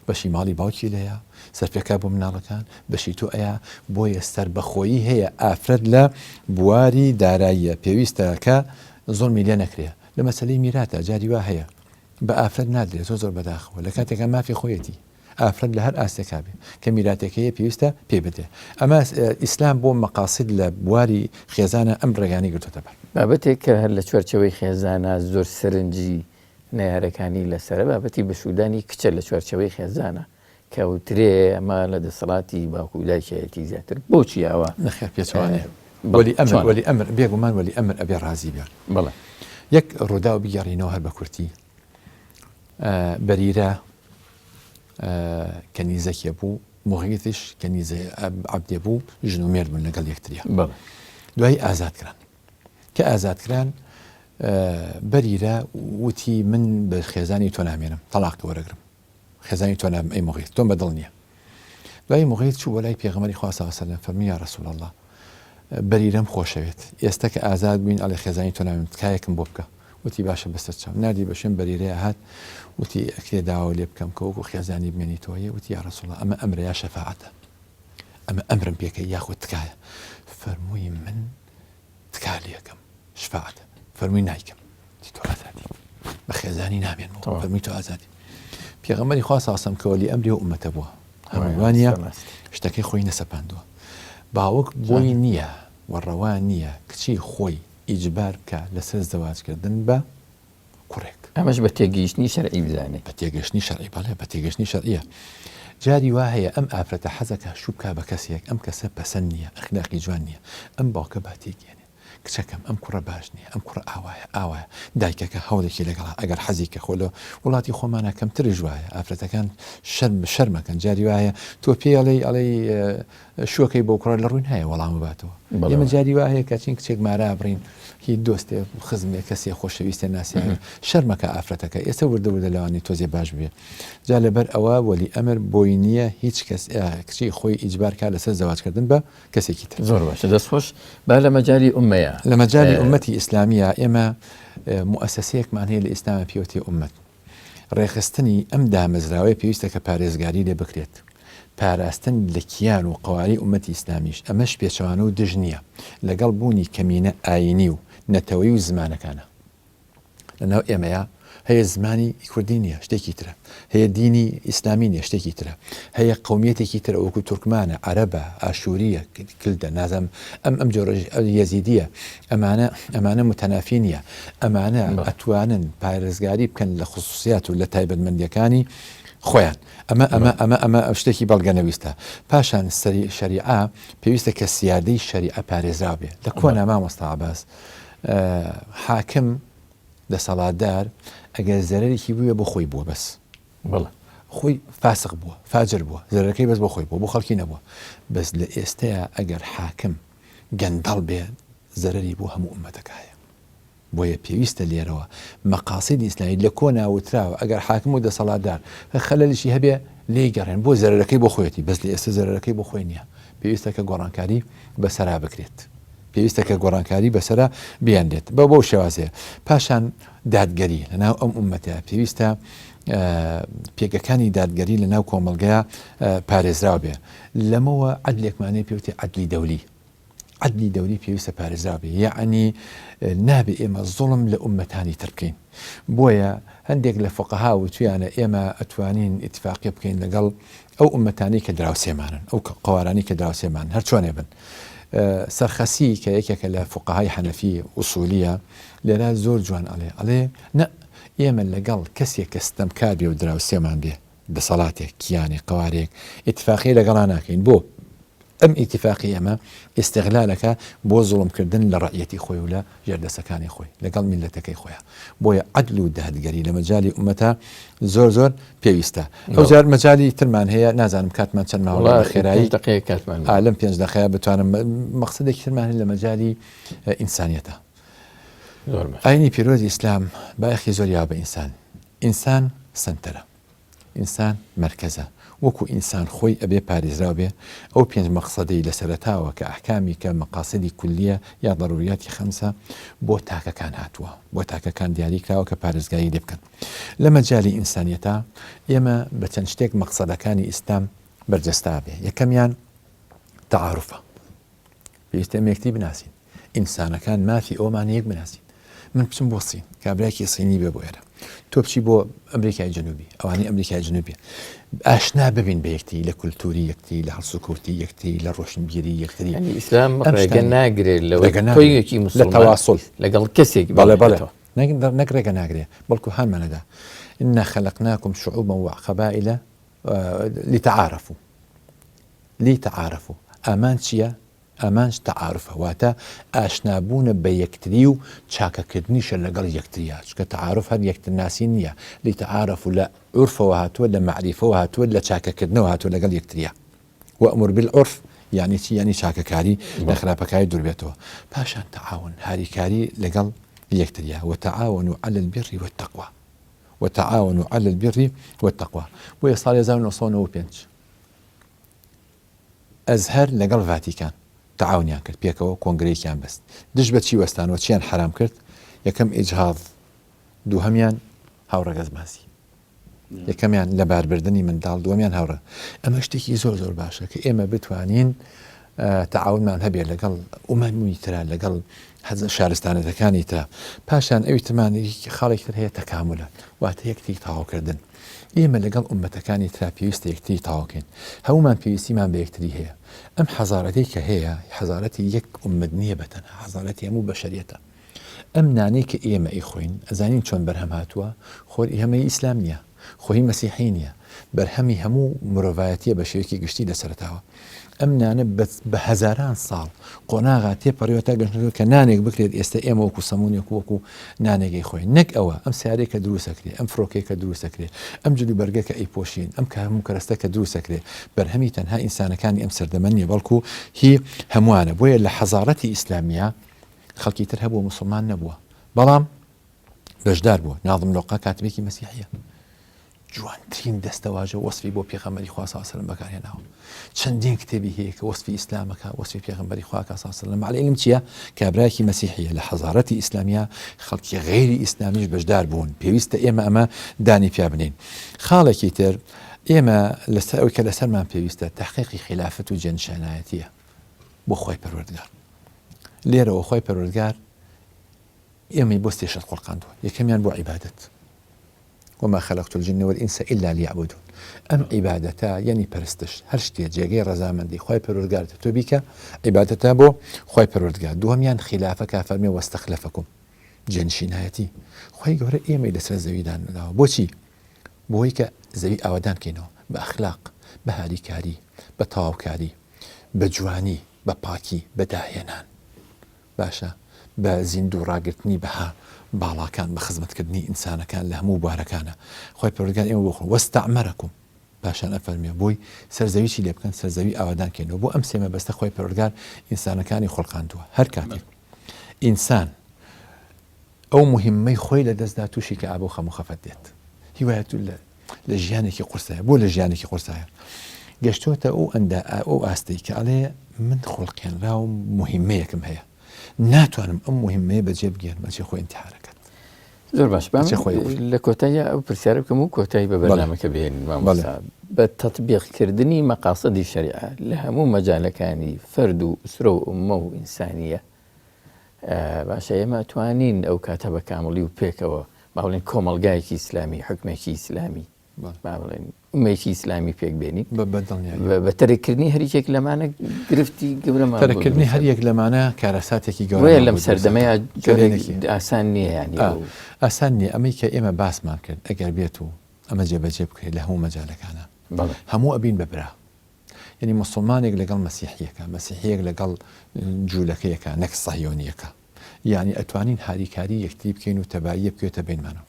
بەشی ماڵی باوکی لەیە سەرپێکا بۆ مناڵەکان بەشی تۆ ئەیا بۆیە سەربەخۆیی هەیە ئافرەت لە بواری داراییە پێویستە کە زۆڵمی لێ نەکرێ لە مەسەلەی میراتە جاری وا هەیە بە ئافرەت نادرێت زۆر زۆر بەداخەوە لە کاتێکا مافی خۆیەتی ئافرەت لە هەر ئاستێکا بێ کە میراتێک هەیە پێویستە پێی بدرێ ئەمە ئیسلام بۆ مەقاسید لە بواری خێزانە ئەم ڕێگانی گرتۆتە بەر. بابەتێک کە هەر لە چوارچێوەی خێزانا زۆر سەرنجی نەیارەکانی لەسەرە بابەتی بەشوودانی کچە لە چوارچێوەی خێزانە کە وترێ ئەمە لە دەسەڵاتی باوک و دایکایەتی زیاتر بۆچی ئاوا؟ نەخێر پێچەوانەیە وەلی ئەمر وەلی ئەمر بێگومان وەلی ئەمر ئەبێ ڕازی بێ بەڵێ یەک ڕووداو بگێڕینەوە هەر بە کورتی بەریرە کەنیزەکێ بوو مغیثیش کەنیزە عەبدێ بوو ژن و مێرد بوون لەگەڵ یەکتریا بەڵێ دوایی ئازاد کران کە ئازاد کران بەریرە وتی من بە خێزانی تۆ نامێنم تەلاق وەرەگرم خێزانی تۆ نابم ئەی موغیث تۆم بەدڵ نییە دوایی موغیث چوو بۆ لای پێغەمبەری خوا صلی الله علیه و سلم فەرمووی یا رسول الله بەریرەم خۆشەوێت ئێستا کە ئازاد بووین ئەڵێ خێزانی تۆ نابم تکایەکم بۆ بکە وتی باشە بەسەر چاو ناردی بە شوێن بەریرەیە هات وتی ئەکرێ داوا لێ بکەم کە وەکو خێزانی بمێنیتەوە وتی یا رسول الله ئەمە ئەمرە یا شەفاعەتە ئەمە ئەمرم پێکەی یاخود تکایە فەرمووی من تکا لێکەم شفاعت فەرمووی نایکەم تۆ ئازادی بە خێزانی نامێنمەوە فەرمووی تۆ ئازادی پێغەمبەری خوا ساسەم کە وەلی ئەمری و ئومەتە بووە هەمووانە شتەکەی خۆی نەسەپاندووە باوک بۆی نییە و ڕەوا نییە کچی خۆی ئیجبار بکە لەسەر زەواجکردن بە کوڕێک. ئەمەش بە تێگەیشتنی شەرعی بزانێ. بە تێگەشتنی شەرعی بەڵێ بە تێگەشتنی شەرعیە. جاری وا هەیە ئەم ئافرەتە حەزەکا شوو بکا بە کەسێک ئەم کەسە پەسەند نییە ئەخلاقی جوان نییە ئەم باوکە با تێگەیەنێ کچەکەم ئەم کوڕە باش نییە ئەم کوڕە ئاوایە ئاوایە دایکەکە هەوڵێکی لەگەڵا ئەگەر حەزی کە خۆ لە وڵاتی خۆمانە کەمترش وایە ئافرەتەکان شەرم شەرمەکەن جاری وایە تۆ پێی ئەڵێی ئەڵێی شوەکەی بۆ کوڕە لە ڕووی نایە وەڵام بباتەوە ئێمە جاری وا هەیە کە چین کچێک مارا بڕین هی دۆستێ خزمێ کەسێ خۆشەویستێ ناسیاوێ شەرمەکە ئافرەتەکە ئێستا وردە وردە لەوانی تۆزێ باش بێ جا لەبەر ئەوە وەلی ئەمر بۆی نییە هیچ کەس کچی خۆی ئیجبار کا لەسەر زەواجکردن بە کەسێکی تر زۆر باشە دەست خۆش با لە مەجالی ئومەیە لە مەجالی ئومەتی ئیسلامیە ئێمە موئەسەسەیەکمان هەیە لە ئیسلامە پێوتێ ئومەت ڕێکخستنی ئەم دامەزراوەیە پێویستە کە پارێزگاری لێ بکرێت، پاراستن لە کیان و قەوارەی ئوممەتی ئیسلامیش، ئەمەش پێچەوانە و دژ نییە لەگەڵ بوونی کەمینە ئایینی و نەتەوەیی و زمانەکانا. لەناو ئێمەیا هەیە زمانی کوردی نییە شتێکی ترە، هەیە دینی ئیسلامی نییە شتێکی ترە، هەیە قەومیەتێکی ترە وەکو تورکمانە، عەرەبە، ئاشوورییە، کلدە، نازانم ئەم ئەم جۆرە یەزیدییە، ئەمانە ئەمانە متەنافی نییە، ئەمانە ئەتوانن پارێزگاری بکەن لە خصوصیات و لە تایبەتمەندیەکانی خۆیان. ئەمە ئەمە ئەمە ئەمە شتێکی بەڵگەنەویستە. پاشان سەری شەریعە پێویستە کە سیادەی شەریعە پارێزراو بێ. لە کۆنا مامۆستا عەباس حاکم دەسەڵاتدار ئەگەر زەرەرێکی بووە بۆ خۆی بووە بەس. بەڵێ. خۆی فاسق بووە، فاجر بووە، زەرەرەکەی بەس بۆ خۆی بووە، بۆ خەڵکی نەبووە. بەس لە ئێستەیا ئەگەر حاکم. گەندەڵ بێ زەرەری بۆ هەموو ئوممەتەکە هەیە. بۆیە پێویستە لێرەوە مەقاسیدی ئیسلامی لە کۆنا وتراوە ئەگەر حاکم و دەسەڵاتدار خەلەلیشی هەبێ لێی گەڕێن بۆ زەرەرەکەی بۆ خۆیەتی بەس لە ئێستا زەرەرەکەی بۆ خۆی نییە پێویستە کە گۆڕانکاری بەسەرا بکرێت پێویستە کە گۆڕانکاری بەسەرا بیانرێت بە بەو شێوازەیە پاشان دادگەری لەناو ئەم ئومەتە پێویستە پێگەکانی دادگەری لەناو کۆمەڵگەیە پارێزراو بێ لەمەوە عەدلێکمانەیە پێوتی عەدلی دەولی عەدلی دەولی پێویستە پارێزراو بێ یەعنی نابێ ئێمە زوڵم لە ئوممەتانی تر بکەین بۆیە هەندێک لە فقها وتویانە ئێمە ئەتوانین ئیتفاقیە بکەین لەگەڵ ئەو ئوممەتانی کە دراوسێمانن ئەو قەوارانی کە دراوسێمان هەر چۆنێ بن سەرخەسی کە یەکێکە لە فقهای حەنەفی ئوسولیە لێرە زۆر جوان ئەڵێ ئەڵێ نە ئێمە لەگەڵ کەسێک کە ستەمکار بێ و دراوسێمان بێ دەسەڵاتێک کیانێک قەوارەیەک ئیتفاقیە لەگەڵا ناکەین بۆ ئەم ئیتیفاقی ئێمە ئیستغلالەکە بۆ زوڵم کردن لە ڕەعیەتی خۆی و لە ژێردەسەکانی خۆی لەگەڵ میللەتەکەی خۆیا بۆیە عەدل و دادگەری لە مەجالی ئومەتا زۆر زۆر پێویستە ئەو جار مەجالی ترمان هەیە نازانم کاتمان چەند ماوە بە خێرایی دقەیە کاتمان ئا لەم پێنج دقەیە بتوانم مەقسەدێکی ترمان هەیە لە مەجالی ئینسانیەتە زۆر باش. ئاینی پیرۆزی ئیسلام بایەخی زۆر یاوە بە ئینسان ئینسان سەنتەرە ئینسان مەرکەزە، وەکو ئینسان خۆی ئەبێ پارێزراو بێ، ئەو پێنج مەقسەدەی لە سەرەتاوە کە ئەحکامی کە مقاصدی کلیە یا ضروریاتی خمسە بۆ تاکەکان هاتووە، بۆ تاکەکان دیاری کراوە کە پارێزگاری لێ بکەن. لە مەجالی ئینسانیەتا ئێمە بە چەند شتێک مەقسەدەکانی ئیسلام بەرجەستە ئەبێ، یەکەمیان تەعاروفە. پێویستە ئێمە یەکتری بناسین ئینسانەکان مافی ئەومان یەک بناسین من بچم بۆ سین کابراکی سینی بێ بۆ ئێرە تۆ بچی بۆ ئەمریکای جنوبی ئەوانەی ئەمریکای جنوبی ئاشنا ببین بە یەکتری لە کولتوری یەکتری لە هەڵسوکەوتی یەکتری لە ڕۆشنبیری یەکتری یعنی ئیسلام ڕێگە ناگرێت لەوەی تۆ یەکی لە مسلمان تەواصل لەگەڵ کەسێک بەڵێ بەڵێ نەک ڕێگە ناگرێ بەڵکو هانمانەدا إنا خلقناكم شعوبا وقبائل لتعارفوا لتعارفوا ئامانج چییە؟ ئامانج تەعاروفە واتە ئاشنابوونە بە یەکتری و چاکەکردنیشە لەگەڵ یەکتریا چونکە تەعاروف هەر یەکترناسین نییە لتعارفوا لە عورفەوە هاتووە لە مەعریفەوە هاتووە لە چاکەکردنەوە هاتووە لەگەڵ یەکتریا وأمر بالعرف یعنی چی یعنی چاکەکاری لە خراپەکاری دووربێتەوە پاشان تعاون هاریکاری لەگەڵ یەکتریا وتعاونوا علی البر والتقوی وتعاونوا علی البر والتقوی بۆیە ساڵی 1995 ئەزهەر لەگەڵ ڤاتیکان تەعاونیان کرد پێکەوە کۆنگرەیەکیان بەست دژ بە چی وەستانەوە چیان حەرام کرد یەکەم ئیجهاض دووهەمیان هاوڕەگەزبازی یەکەمیان لەباربردنی منداڵ دووەمیان هاوڕە ئەمە شتێکی زۆر زۆر باشە کە ئێمە بتوانین تەعاونمان هەبێت لەگەڵ ئومەمی ترا لەگەڵ حەزە شارستانەتەکانی ترا پاشان ئەوی ترمان خاڵێکی تر هەیە تەکامولە واتە یەکتری تەواوکردن ئێمە لەگەڵ ئومەتەکانی ترا پێویستە یەکتری تەواوکەین هەمومان پێویستیمان بە یەکتری هەیە ئەم حەزارەتەی کە هەیە حەزارەتی یەک ئومەت نییە بە تەنها حەزارەتی هەموو بەشەریەتە ئەم نانەی کە ئێمە ئەیخۆین ئەزانین چۆن بەرهەم هاتووە خۆر ئی هەمەی ئیسلام نییە خۆ هی مەسیحی نییە بەرهەمی هەموو مرۆڤایەتیە بە شێوەیەکی گشتی لە سەرەتاوە ئەم نانە بە هەزاران ساڵ قۆناغا تێپەڕیوە تا گەشتووە کە نانێک بکرێت ئێستا ئێمە وەکو سەمونێک وەکو نانێک ئەیخۆین نەک ئەوە ئەم سیارەی کە دروست ئەکرێ ئەم فرۆکەی کە دروست ئەکرێ ئەم جلوبەرگە کە ئەیپۆشین ئەم کە هەموو کەرەستە کە دروست ئەکرێ بەرهەمی تەنها ئینسانەکانی ئەم سەردەمە نییە بەڵکو هی هەمووانە بۆیە لە حەزارەتی ئیسلامیە خەڵکی تر هەبووە موسڵمان نەبووە بەڵام بەشدار بووە ناظم لۆقا کاتبێکی مەسیحیە جوانترین دەستەواژە وەسفی بۆ پێغەمبەری خوا صلی الله بەکارهێناوە چەندین کتێبی هەیە کە وەسفی ئیسلامەکە وەسفی پێغەمبەری خوا کە صلی الله علیه علم چییە کابراکی مەسیحیە لە حەزارەتی ئیسلامیە خەڵکی غەیری ئیسلامیش بەشدار بوون پێویستە ئێمە ئەمە دانی پیا بنین خاڵێکی تر ئێمە لەسەر ئەوی کە لەسەرمان پێویستە تحقیقی خلافەت و جێنشانایەتیە بۆ خوای پەروەردگار لێرەوە خوای پەروەردگار ئێمەی بۆ سێ شت خوڵقاندووە یەکەمیان بۆ عیبادەت وما خلقت الجن والإنس إلا ليعبدون ئەم عیبادەتە یعنی پەرستش هەر شتێ جێگەی ڕەزامەندی خوای پەروەردگار تۆ بیکە عیبادەتە بۆ خوای پەروەردگار دووەمیان خلافە کە فەرمێ واستخلفکم جێنشینایەتی خوای گەورە ئێمەی لەسەر زەوی داناوە بۆچی بۆی کە زەوی ئاوەدان کەینەوە بە ئەخلاق بە هاریکاری بە تەواوکاری بە جوانی، بە پاکی، بە داهێنان. باشە بە زیندوو ڕاگرتنی بەها باڵاکان، بە خزمەتکردنی ئینسانەکان لە هەموو بوارەکانا. خوای پەروەردگار ئێمە بۆ خۆ، واستعمرکم. پاشان ئەفەرموێ بۆی سەرزەوی چی لێ بکەن سەرزەوی ئاوادان کەینەوە بۆ ئەم سێ مەبەستە خوای پەروەردگار ئینسانەکانی خوڵقاندووە هەر کاتێک ئینسان ئەو مهمەی خۆی لە دەستدا تووشی کەئابە و خەم و خەفەت دێت هیوایەت لە لە ژیانێکی قورسایە بۆ لە ژیانێکی قورسایە گەشتۆتە ئەو ئەندا ئەو ئاستەی کە ئەڵێ من خوڵقێنراوم مهمەیەکم هەیە ناتوانم ئەم مهمەیە بەجێ بگەێنم ئەچێ خۆی ئینتحارەکات زۆر باش با لە کۆتایی ئەو پرسیارە بکەم و کۆتایی بە بەرنامەکە بهێنین مامۆستا بە تەطبیقکردنی مەقاسدی شەریعە لە هەموو مەجالەکانی فەرد و ئوسرە و ئوممە و ئینسانیە باشە ئێمە توانین ئەو کاتە بە کامڵی و پێکەوە با بڵێن کۆمەڵگایەکی ئیسلامی حکمێکی ئیسلامی با بڵێن ئومەیەکی ئیسلامی پێک بێنین بە تەرککردنی هەریەک لەمانە گرفتی گەورەمان تەرککردنی هەر یەک لەمانە کارەساتێکی گەورەیە لەم سەردەمەیە جۆرێکی ئاسان نییە ینی ئاسان نییە ئەمەی کە ئێمە باسمان کرد ئەگەر بێت و ئەمە جێبەجێ بکرێت لە هەموو مەجالەکانە هەموو ئەبین بە برا یعنی مسلمانێک لەگەڵ مەسیحیەکە مەسیحیەک لەگەڵ جوولەکەیەکە نەک سەهیۆنیەکە یانی ئەتوانین هاریکاری یەکتری بکەین و تەباییە بکەوێتە بەینمانەوە.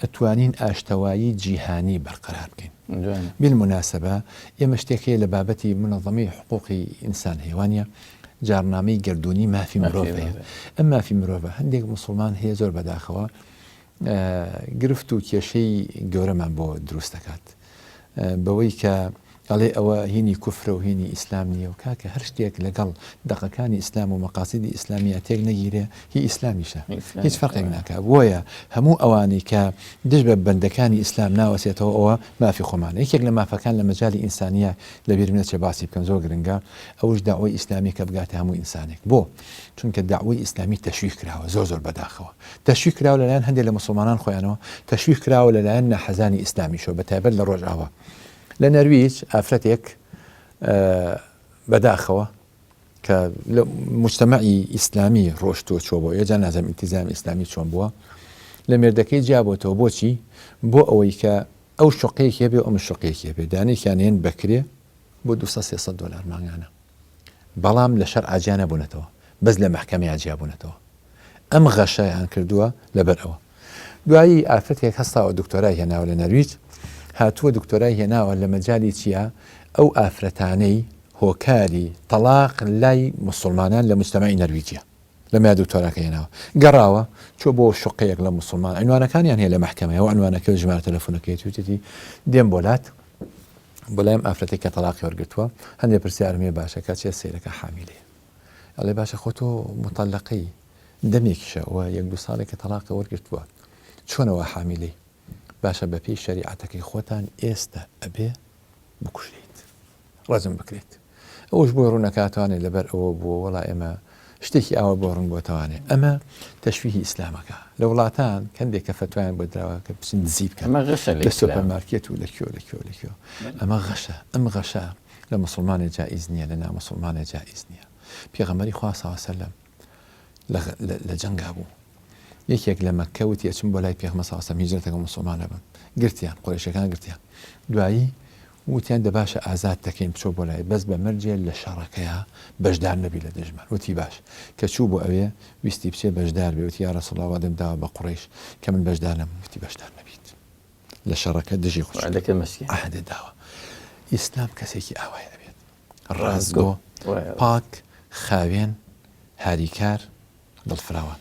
ئەتوانین ئاشتەوایی جیهانی بەرقەرار بکەین. بالمناسبە ئێمە شتێک هەیە لە بابەتی منەظەمەی حقوقی ئینسان هەیە وانە جارنامەی گەردوونی مافی مرۆڤ هەیە. ئەم مافی مرۆڤە هەندێک موسڵمان هەیە زۆر بەداخەوە گرفت و کێشەی گەورەمان بۆ دروست دەکات. بەوەی کە ئەڵێ ئەوە هینی کوفرە و هینی ئیسلام نییە و کاکە هەر شتێک لەگەڵ دەقەکانی ئیسلام و مەقاسیدی ئیسلامیە تێک نەگیرێ هی ئیسلامیشە هیچ فەرقێک ناکا بۆیە هەموو ئەوانەی کە دژ بە بەندەکانی ئیسلام ناوەسێتەوە ئەوە مافی خۆمانە یەکێک لە مافەکان لە مەجالی ئینسانیە لەبیرم نەچێ باسی بکەم زۆر گرنگە ئەوش داوای ئیسلامی کە بگاتە هەموو ئینسانێک بۆ چونکە داوای ئیسلامی تەشویه کراوە زۆر زۆر بەداخەوە تەشویه کراوە لەلایەن هەندێک لە موسڵمانان خۆیانەوە، تەشویه کراوە لەلایەن ناحەزانی ئیسلامیشەوە بە تایبەت لە ڕۆژئاوا. لە نەرویج ئافرەتێک بەداخەوە کە لە مجتەمەعی ئیسلامی ڕۆشتووە چۆ بۆ ئێجا نازم ئیلتیزامی ئیسلامی چۆن بووە لە مێردەکەی جیابۆتەوە بۆچی بۆ ئەوەی کە ئەو شقەیەکی هەبێ و ئەم شقەیەکی هەبێ دانێکیان هێن بەکرێ بۆ 200 300 دلار مانگانە بەڵام لە شەرعا جیا نەبوونەتەوە بەس لە مەحکەمەیا جیا بوونەتەوە ئەم غەشەیان کردووە لەبەر ئەوە دوایی ئافرەتێک هەستاوە دکتۆرای هێناوە لە نەرویج هاتووە دکتۆرای هێناوە لە مەجالی چیا ئەو ئافرەتانەی هۆکاری تەلاق لای مسلمانان لە مجتەمەعی نەرویجیە لەمەیا دکتۆراکە هێناوە گەڕاوە چۆ بۆ شوقەیەک لە مسلمان عنوانەکانیان هەیە لە مەحکەمەیە و عنوانەکە و ژمارە تەلەفۆنەکەی وتێتی دێم بۆ لات بۆ لایم ئافرەتێک کە تەلاقی وەرگرتووە هەندێک پرسیارم هەیە باشە کە چێ سەیرەکە حامیلەیە ئەڵێ باشە خۆ تۆ مطلقەی دەمێکیشە و یەک دوو ساڵێک کە تەلاقە وەرگرتووە چۆنەوە حامیلەی باشە بەپێی شەریعەتەکەی خۆتان ئێستا ئەبێ بکوژرێیت ڕەجم بکرێت ئەوش بۆی ڕوونەکاتوانێ لەبەر ئەوە بووە وەڵا ئێمە شتێکی ئاوا بۆ ڕوون بۆتەوانێ ئەمە تەشویهی ئیسلامەکە لە وڵاتان کەندێک کە فەتوایان بۆ دراوە کە بچن دزی بکەن لە سۆپەرمارکێت و لە کوێ لە کوێ لە کوێ ئەمە غەشە ئەم غەشە لە مسلمانێ جائیز نییە لە نامسلمانێ جائیز نییە پێغەمبەری خوا صلی الله علیه وسلم لە جەنگا بوو یەکێک لە مەککە وتی ئەچم بۆ لای پێغەمبەر صلی الله علیه و سلم هیجرەتەکەم موسڵمان ئەبم گرتیان قوریشەکان گرتیان دوایی وتیان دە باشە ئازاد دەکەین بچۆ بۆ لای بەس بە مەرجێ لە شەڕەکەیا بەشدار نەبی لە دژمان وتی باش کە چوو بۆ ئەوێ ویستی بچێ بەشدار بێ وتی یا رسول الله وادەم داوە بە قوڕیش کە من بەشدار نەبم وتی بەشدار نەبیت لە شەڕەکە دژی خۆ عهدت داوە ئیسلام کەسێکی ئاوای ئەبێت ڕاستگۆ پاک خاوێن هاریکار دڵفراوان.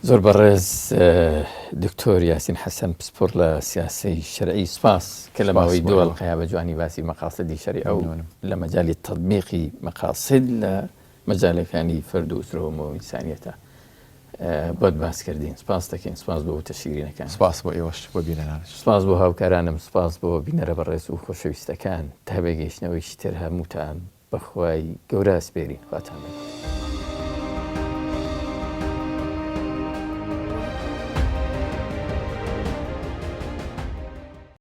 زۆر بەڕێز دکتۆر یاسین حەسەن پسپۆڕ لە سیاسەی شەرعی سپاس کە لە ماوەی دوو ئەڵقەیا بە جوانی باسی مەقاسدی شەریعە و لە مەجالی تەطبیقی مەقاسد لە مەجالەکانی فەرد و ئوسرە و ئینسانیەتە بۆت باس کردین سپاس دەکەین سپاس بۆ وتە شیرینەکان سپاس بۆ ئێوەش بۆ بینەرانش سپاس بۆ هاوکارانم سپاس بۆ بینەرە بەڕێز و خۆشەویستەکان تا بێگەیشتنەوەیکی تر هەمووتان بەخوای گەورە ئەسپێرین خواتان لەگەڵ.